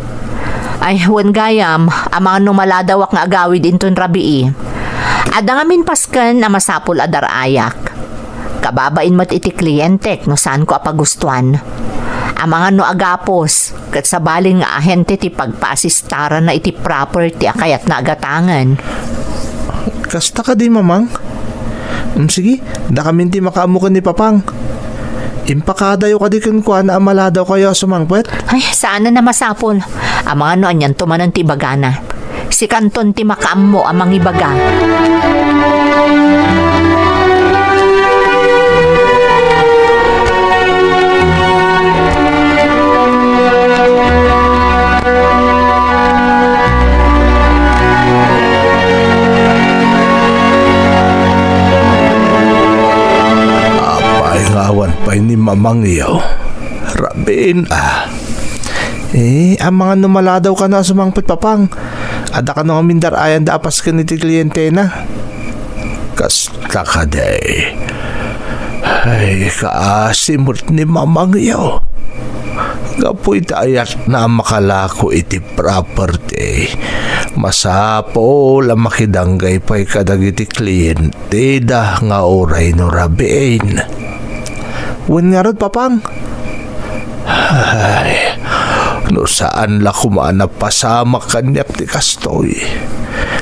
Ay, wen gayam, amangan no maladawak nga agawid inton rabii. Adda ngamin pasken a masapul a dar-ayak. Kababain met iti klientek no saanko a pagustuan. Amangan no agapos, ket sabali nga ahente ti pagpaasistaranna iti property a kayatna a gatangen. Kasta kadi, Mamang? Mm, sige, dakamin ti makaammo ken ni Papang. Impakadayo kadi kenkuana a maladawkayo a sumangpet? Ay, saanen a masapul. Amangan no anianto manen ti ibagana. Sikanton ti makaammo a mangibaga. Awan pay ni Mamangyaw. Rabiin a. Eh, amangan no maladaw kano a sumangpet, Papang. Adda kano ngamin dar-ayanda a pasken iti klientena. Kasta kadi. Ay, kaasi met ni Mamangyaw. Gapu iti ayatna a makalako iti property, masapul a makidanggay pay kadagiti klienteda nga uray no rabiin. Wen ngarud, Papang. Ay, no saan la koma a napasamak kaniak ti kastoy.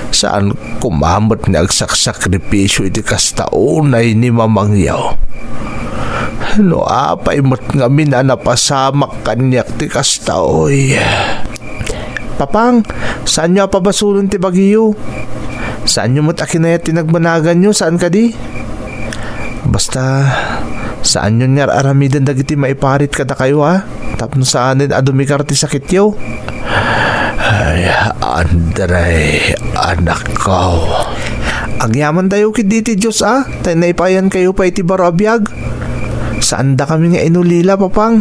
Saan koma met nga agsaksakripisio iti kasta unay ni Mamangyaw. No apay met ngamin a napasamak kaniak ti kasta, oy. Papang, saanyo a pabasolon ti bagiyo. Saanyo met a kinayat ti nagbanaganyo, saan kadi? Basta, saanyon nga ar-aramiden dagiti maiparit kadakayo, a? Tapno saanen a dumikar ti sakityo. Ay, Andre, anakko. Agyamantayo ketdi iti Dios, a, ta naipayankayo pay iti baro a biag. Saandakami nga inulila, Papang.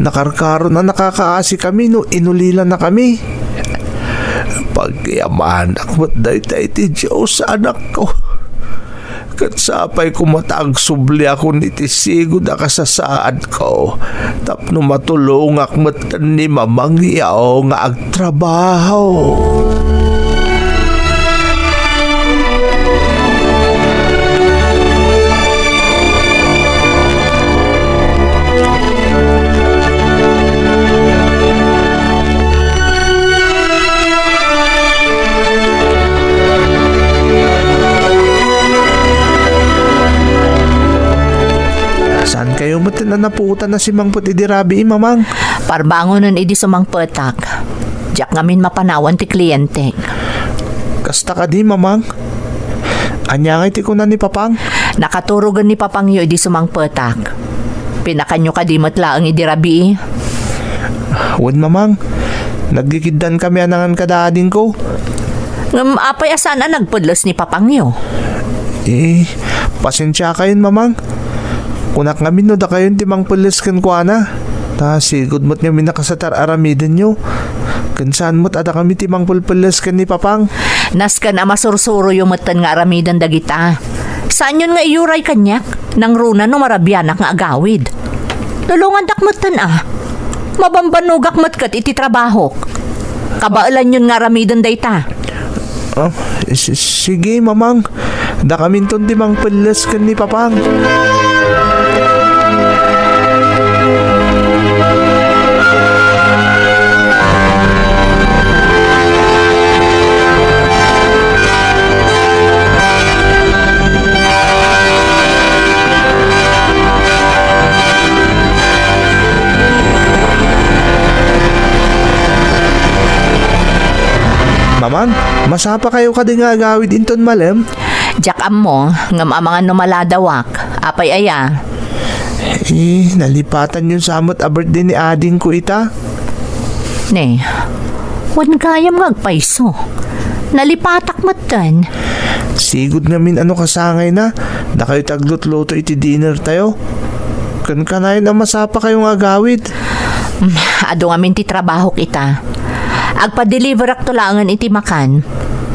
Nakarkaron a nakakaasikami no inulilanakami. Pagyamanak met dayta iti Dios, anakko. Ket sapay koma ta agsubliakon iti sigud a kasasaadko tapno matulongak met ni Mamangyaw nga agtrabaho. Saankayo met a napuotan a simangpet idi rabii, Mamang? Parbangonen idi sumangpetak. Diak ngamin mapanawan ti klientek. Kasta kadi, Mamang? Ania ngay ti kuna ni Papang? Nakaturogen ni Papangyo idi sumangpetak. Pinakanyo kadi met laeng idi rabii? Wen, Mamang. Nagikiddankami a nangan kada adingko. Ngem apay a saan a nagpelles ni Papangyo? Eh, pasensiakayon, Mamang. Kunak ngamin no dakayon ti mangpelles kenkuana. Ta sigud met ngamin a kasat ar-aramidenyo. Ken saan met a dakami ti mangpelpelles ken ni Papang. Nasken a masursuroyo metten nga aramiden dagita. Saanyon nga iyuray kaniak, nangruna no marabianak nga agawid. Lulongandak metten a. Mabambannogak met ket iti trabahok. Kabaelanyon nga aramiden dayta. Ah, si-, sige, Mamang. Dakaminton ti mangpelles ken ni Papang. Mamang, masapakayo kadi nga agawid inton malem? Diak ammo, ngem amangan no maladawak. Apay aya? Eh, nalipatanyon sa met a birthday ni adingko ita. Ne, wen gayam nga agpayso. Nalipatak metten. Sigud ngamin a no kasangayna, dakayo ti aglutluto iti dinner tayo. Ken kanayon a masapakayo nga agawid. Mm, adu ngamin ti trabahok ita. Agpadeliverakto laengen iti makan.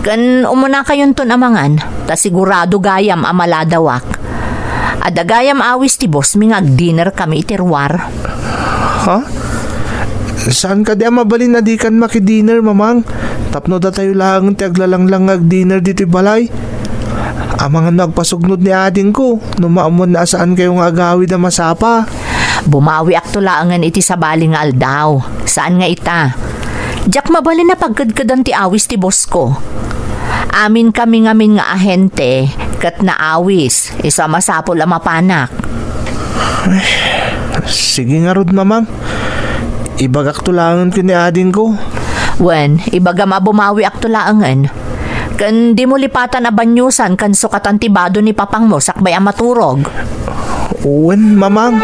Ken umunakayonton a mangan, ta sigurado gayam a maladawak. Adda gayam awis ti boss mi nga agdinner kami iti ruar. Ha? Saan kadi a mabalin a dikan makidinner, Mamang? Tapno datayo laeng ti aglalanglang nga agdinner ditoy balay. Amangan no agpasugnod ni adingko, no maammoanna a saankayo nga agawid a masapa. Bumawiakto laengen iti sabali nga aldaw. Saan nga ita? Diak mabalin a pagkedkedan ti awis ti boss ko. Amin kami ngamin nga ahente ket naawis, isu a masapul a mapanak. Sige ngarud, Mamang. Ibagakto laengen ken ni adingko. Wen, ibagam a bumawiakto laengen. Ken dimo lipatan a baniosan ken sukatan ti bado ni papangmo sakbay a maturog. Wen, Mamang.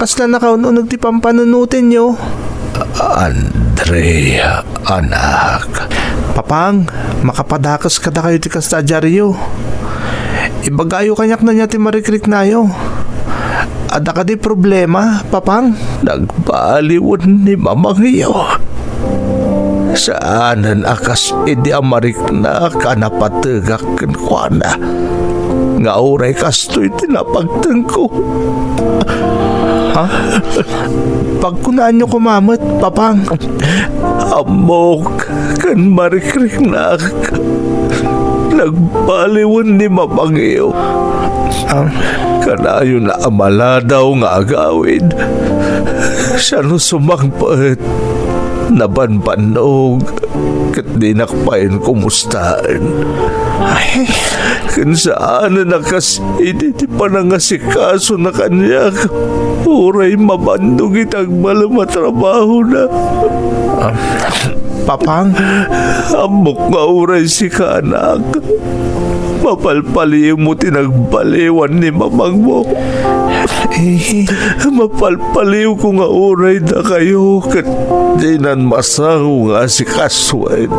Kasla nakaun-uneg ti pampanunotenyo. Andrea, anak. Papang, makapadakes kadakayo ti kasta a diario. Ibagayo kaniak no ania ti marikriknayo. Adda kadi problema, Papang? Nagbaliwen ni mamangyo. Saanen a kas idi a mariknak a napategak kenkuana, nga uray kastoy ti napagtengko. Ha? Pagkunaanyo koma met, Papang. Ammok ken marikriknak. Nagbaliwen ni mamangyo. Ah. Kanayon a maladaw nga agawid. Siya no sumangpet, nabanbannog, ket dinak payen kumustaen. Ay. Ken saanen a kas idi ti panangasikasona kaniak, uray mabannog iti agbalin a trabahona. Ah, Papang. Ammok nga uray sika, anak. Mapalpaliwmo ti nagbaliwan ni mamangmo. Eh. Mapalpaliwko nga uray dakayo ket dinan masango nga asikasuen.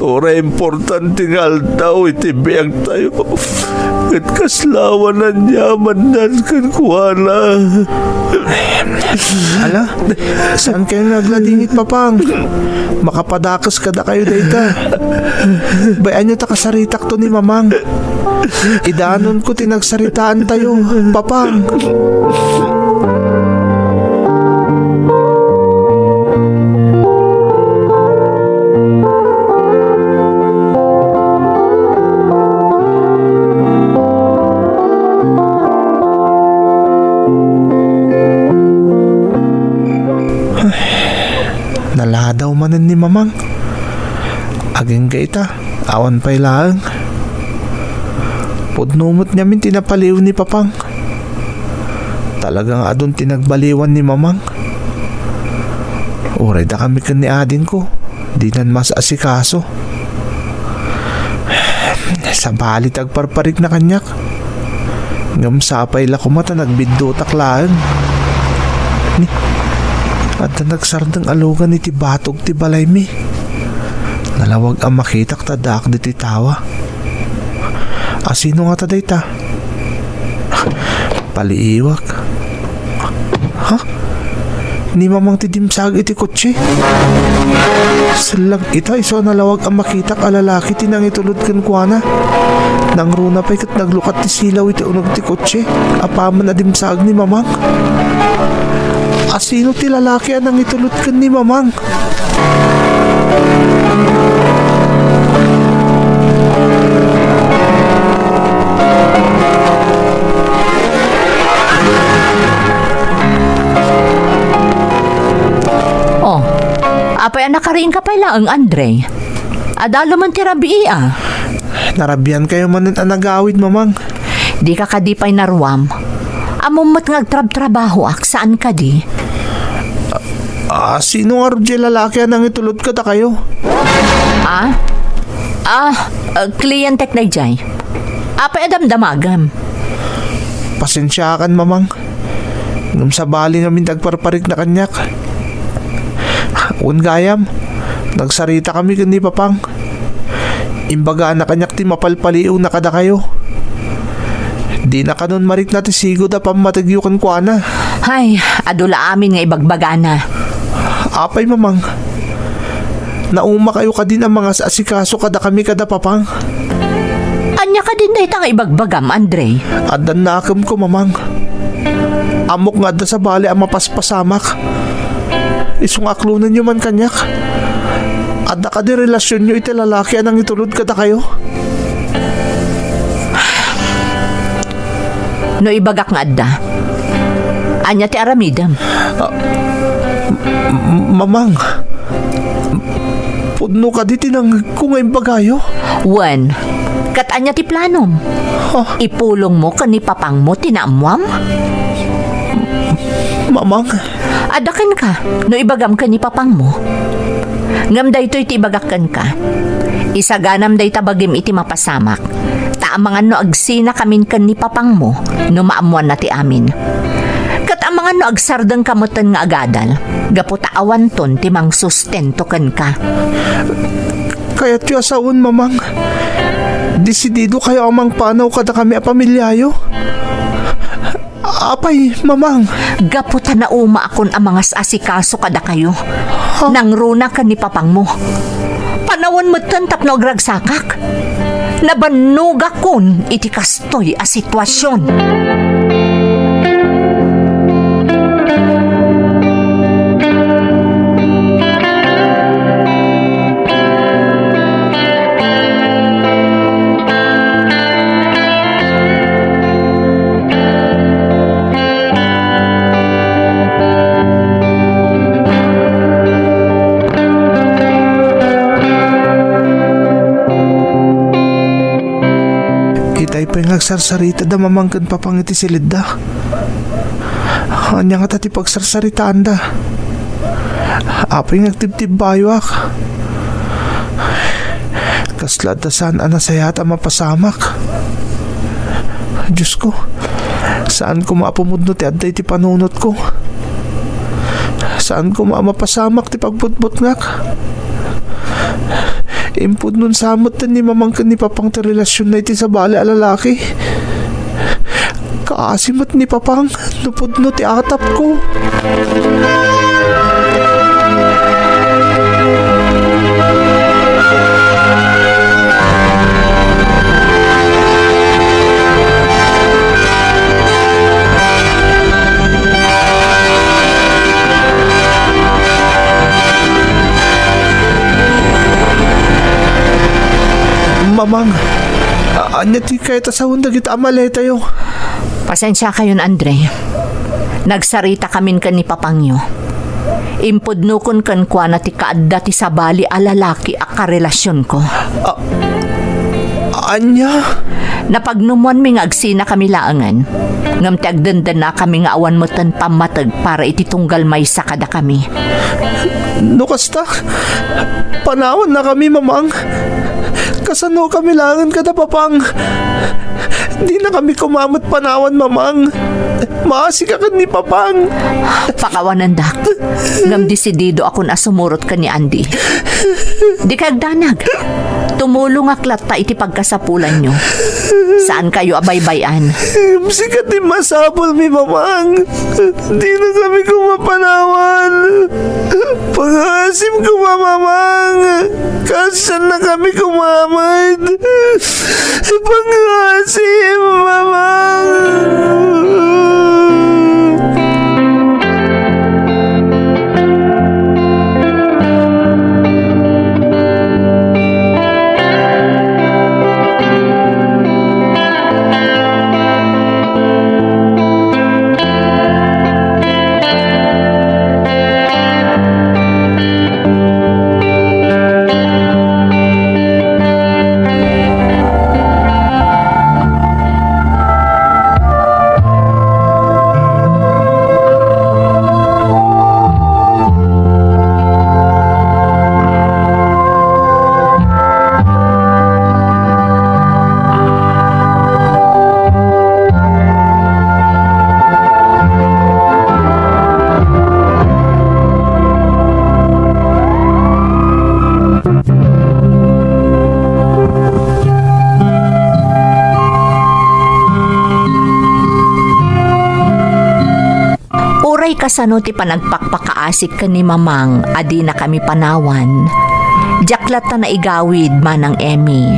Uray importante nga aldaw iti biagtayo, ket kasla awan aniamannan kenkuana. Ala, saan kayo nagladingit, Papang? Makapadakes kadakayo dayta. Bay-anyo ta kasaritakto ni Mamang. Idanonko ti nagsaritaantayo, Papang. Naladaw manen ni Mamang. Agingga ita, awan pay laeng. Pudno met ngamin ti napaliw ni Papang. Talaga nga adun ti nagbaliwan ni Mamang. Uray dakami ken ni adingko, dinan maasikaso. Sabali ti agparparikna kaniak. Ngem sapay la koma ta nagbiddutak laeng. Ni, adda nagsardeng a lugan iti batog ti balaymi. Nalawag a makitak ta addaak ditoy tawa. Asino ngata dayta? Paliiwak. Ha? Ni Mamang ti dimsaag iti kotse? Sellag ita, isu a nalawag a makitak a lalaki ti nangitulod kenkuana. Nangruna pay ket naglukat ti silaw iti uneg ti kotse apaman a dimsaag ni Mamang. Asino ti lalaki a nangitulod ken ni Mamang? Oh, apay a nakariingka pay laeng, Andre? Adda man ti rabii, a? Narabian kayo manen a nagawid, Mamang. Dika kadi pay naruam. Ammom met nga agtrabtrabahoak, saan kadi? Ah, sino ngarud diay lalaki a nangitulod kadakayo? Ah? Ah, ah, klientek daydiay. Apay a damdamagem? Pasensiakan, Mamang. Ngem sabali ngamin ti agparparikna kaniak. Wen gayam, nagsaritakami ken ni Papang. Imbagana kaniak ti mapalpaliiwna kadakayo. Dina kanon marikna ti sigud a pammategyo kenkuana. Hay, adu la amin nga ibagbagana. Apay, Mamang? Naumakayo kadin a mangas-asikaso kadakami kada Papang? Ania kadin dayta nga ibagbagam, Andre? Addan nakemko, Mamang. Ammok nga adda sabali a mapaspasamak. Isu nga aklonenyo man kaniak. Adda kadi relasionyo iti lalaki a nangitulod kadakayo? No ibagak nga adda, ania ti aramidem? Ah, m-, m-, Mamang, pudno kadi ti nangngegko nga imbagayo? Wen, ket ania ti planom? Ah. Ipulongmo ken ni Papangmo ti naammoam? Mamang. Adda kenka, no ibagam ken ni Papangmo. Ngem daytoy ti ibagak kenka, isaganam dayta bagim iti mapasamak, ta amangan no agsinakamin ken ni Papangmo no maammoanna ti amin. Ano, agsardengka metten nga agadal? Gapu ta awanton ti mangsustento kenka. Kayatyo a sawen, Mamang. Desidido kayo a mangpanaw kadakami a pamiliayo. Apay, Mamang? Gapu ta naumaakon a mangas-asikaso kadakayo. Ha? Nangruna ken ni papangmo. Panawen metten tapno agragsakak. Nabannogakon iti kastoy a sitwasion. Itay pay nga agsarsarita da Mamang ken Papang iti silidda. Ania ngata ti pagsarsaritaanda? Apay nga agtibtibbayoak? Kasla adda saan a nasayaat a mapasamak. Diosko, saan koma a pumudno ti adda iti panunotko. Saan koma a mapasamak ti pagbutbutngak. Impudnon sa met ni Mamang ken ni Papang ti relasionna iti sabali a lalaki. Kaasi met ni Papang no pudno ti atapko. Mamang, a-, ania ti kayat a sawen dagiti a maletayo? Pasensiakayon, Andre. Nagsaritakamin ken ni papangyo. Impudnokon kenkuana ti kaadda ti sabali a lalaki a karelasionko. A-, ania? Napagnumoanmi nga agsinakami laengen, ngem ti agdendennakami nga awan metten pammateg para iti tunggal maysa kadakami. No kasta, panawannakami, Mamang. Kasanokami laengen kada Papang? Dinakami koma met panawan, Mamang. Maasika ken ni Papang. Pakawanendak. Ngem desididoakon a sumurot ken ni Andy. Dika agdanag. Tumulongak latta iti pagkasapulanyo. Saankayo a baybay-an. Ngem sika ti masapulmi, Mamang. Dinakami koma panawan. Pangaasim koma, Mamang. Kaasiannakami koma met. Pangaasim, Mamang. Uray kasano ti panagpakpakaasik ken ni Mamang a dinakami panawan, diak latta naigawid, Manang Emmy.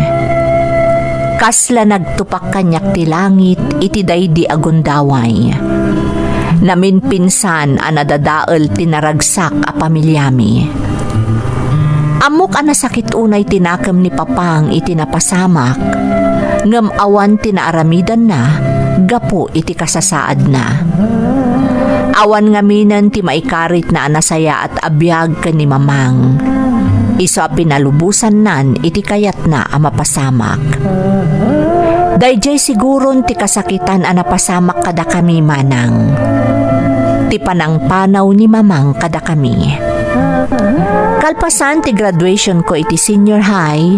Kasla nagtupak kaniak ti langit iti daydi a gundaway. Naminpinsan a nadadael ti naragsak a pamiliami. Ammok a nasakit unay ti nakem ni Papang iti napasamak, ngem awan ti naaramidanna gapu iti kasasaadna. Awan ngaminen ti maikaritna a nasayaat a biag ken ni Mamang, isu a pinalubosannan iti kayatna a mapasamak. Daydiay siguron ti kasakitan a napasamak kadakami, Manang. Ti panangpanaw ni Mamang kadakami. Kalpasan ti graduation ko iti senior high,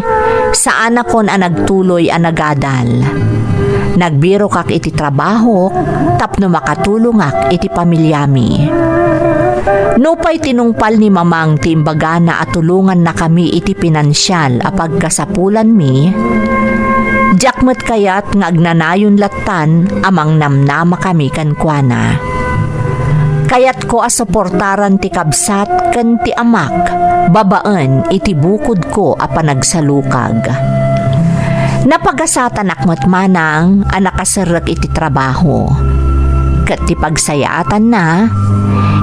saanakon a nagtuloy a nagadal. Nagbirokak iti trabahok tapno makatulongak iti pamiliami. Nupay tinungpal ni Mamang ti imbagana a tulongannakami iti pinansial a pagkasapulanmi, diak met kayat nga agnanayon lattan a mangnamnamakami kenkuana. Kayatko a suportaran ti kabsat ken ti amak babaen iti bukodko a panagsalukag. Napagasatanak met manang a nakaserrek iti trabaho. Ket ti pagsayaatanna,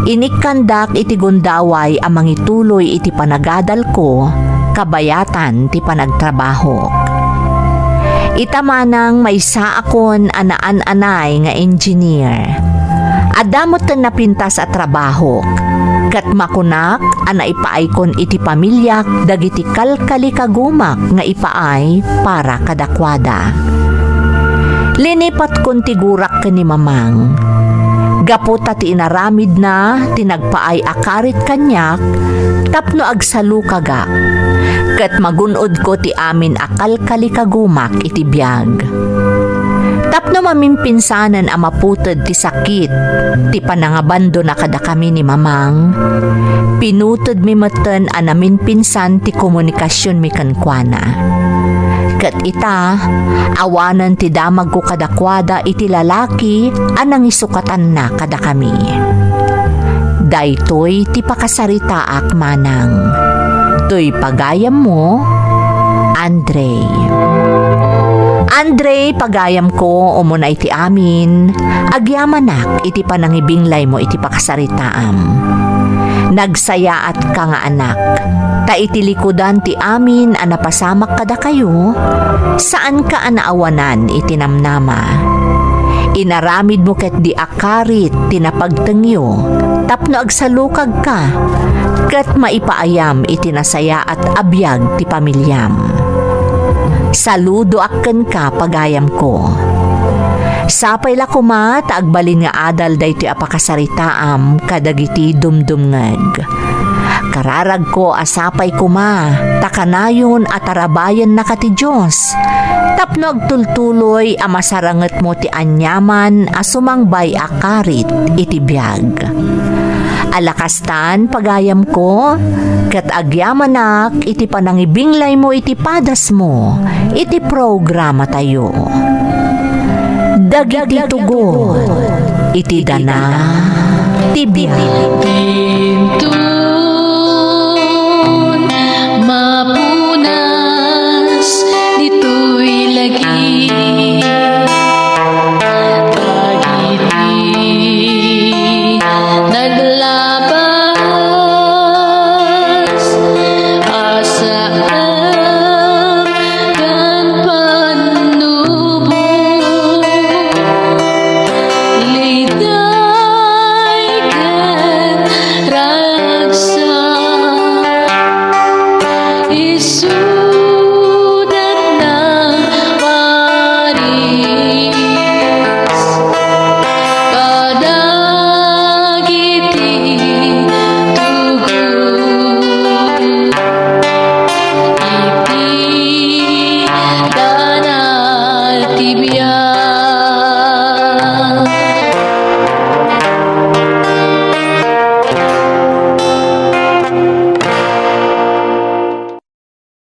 inikkandak iti gundaway a mangituloy iti panagadalko kabayatan ti panagtrabahok. Ita manang maysaakon a naan-anay nga engineer. Adda metten napintas a trabahok, ket makunak a naipaaykon iti pamiliak dagiti kalkalikagumak nga ipaay para kadakuada. Linipatkon ti gurak ken ni Mamang. Gapu ta ti inaramidna ti nagpaay a karit kaniak tapno agsalukagak, ket magun-odko ti amin a kalkalikagumak iti biag. Tapno mamimpinsanen a maputed ti sakit ti panangabandona kadakami ni Mamang, pinutedmi metten a namimpinsan ti komunikasionmi kenkuana. Ket ita, awanen ti damagko kadakuada iti lalaki a nangisukatanna kadakami. Daytoy ti pakasaritaak manang. Toy pagayammo, Andre. Andre, pagayamko, umuna iti amin, agyamanak iti panangibinglaymo iti pakasaritaam. Nagsayaatka nga anak, ta iti likudan ti amin a napasamak kadakayo, saanka a naawanan iti namnama. Inaramidmo ketdi a karit ti napagtengyo tapno agsalukagka ket maipaayam iti nasayaat a biag ti pamiliam. Saludoak kenka, pagayamko. Sapay la koma ta agbalin nga adal daytoy a pakasaritaam kadagiti dumdumngeg. Kararagko a sapay koma ta kanayon a tarabayennaka ti Dios tapno agtultuloy a masarangetmo ti aniaman a sumangbay a karit iti biag. Ala kastan, pagayamko, ket agyamanak iti panangibinglaymo iti padasmo iti programatayo. Dagiti tugot iti dana ti biag.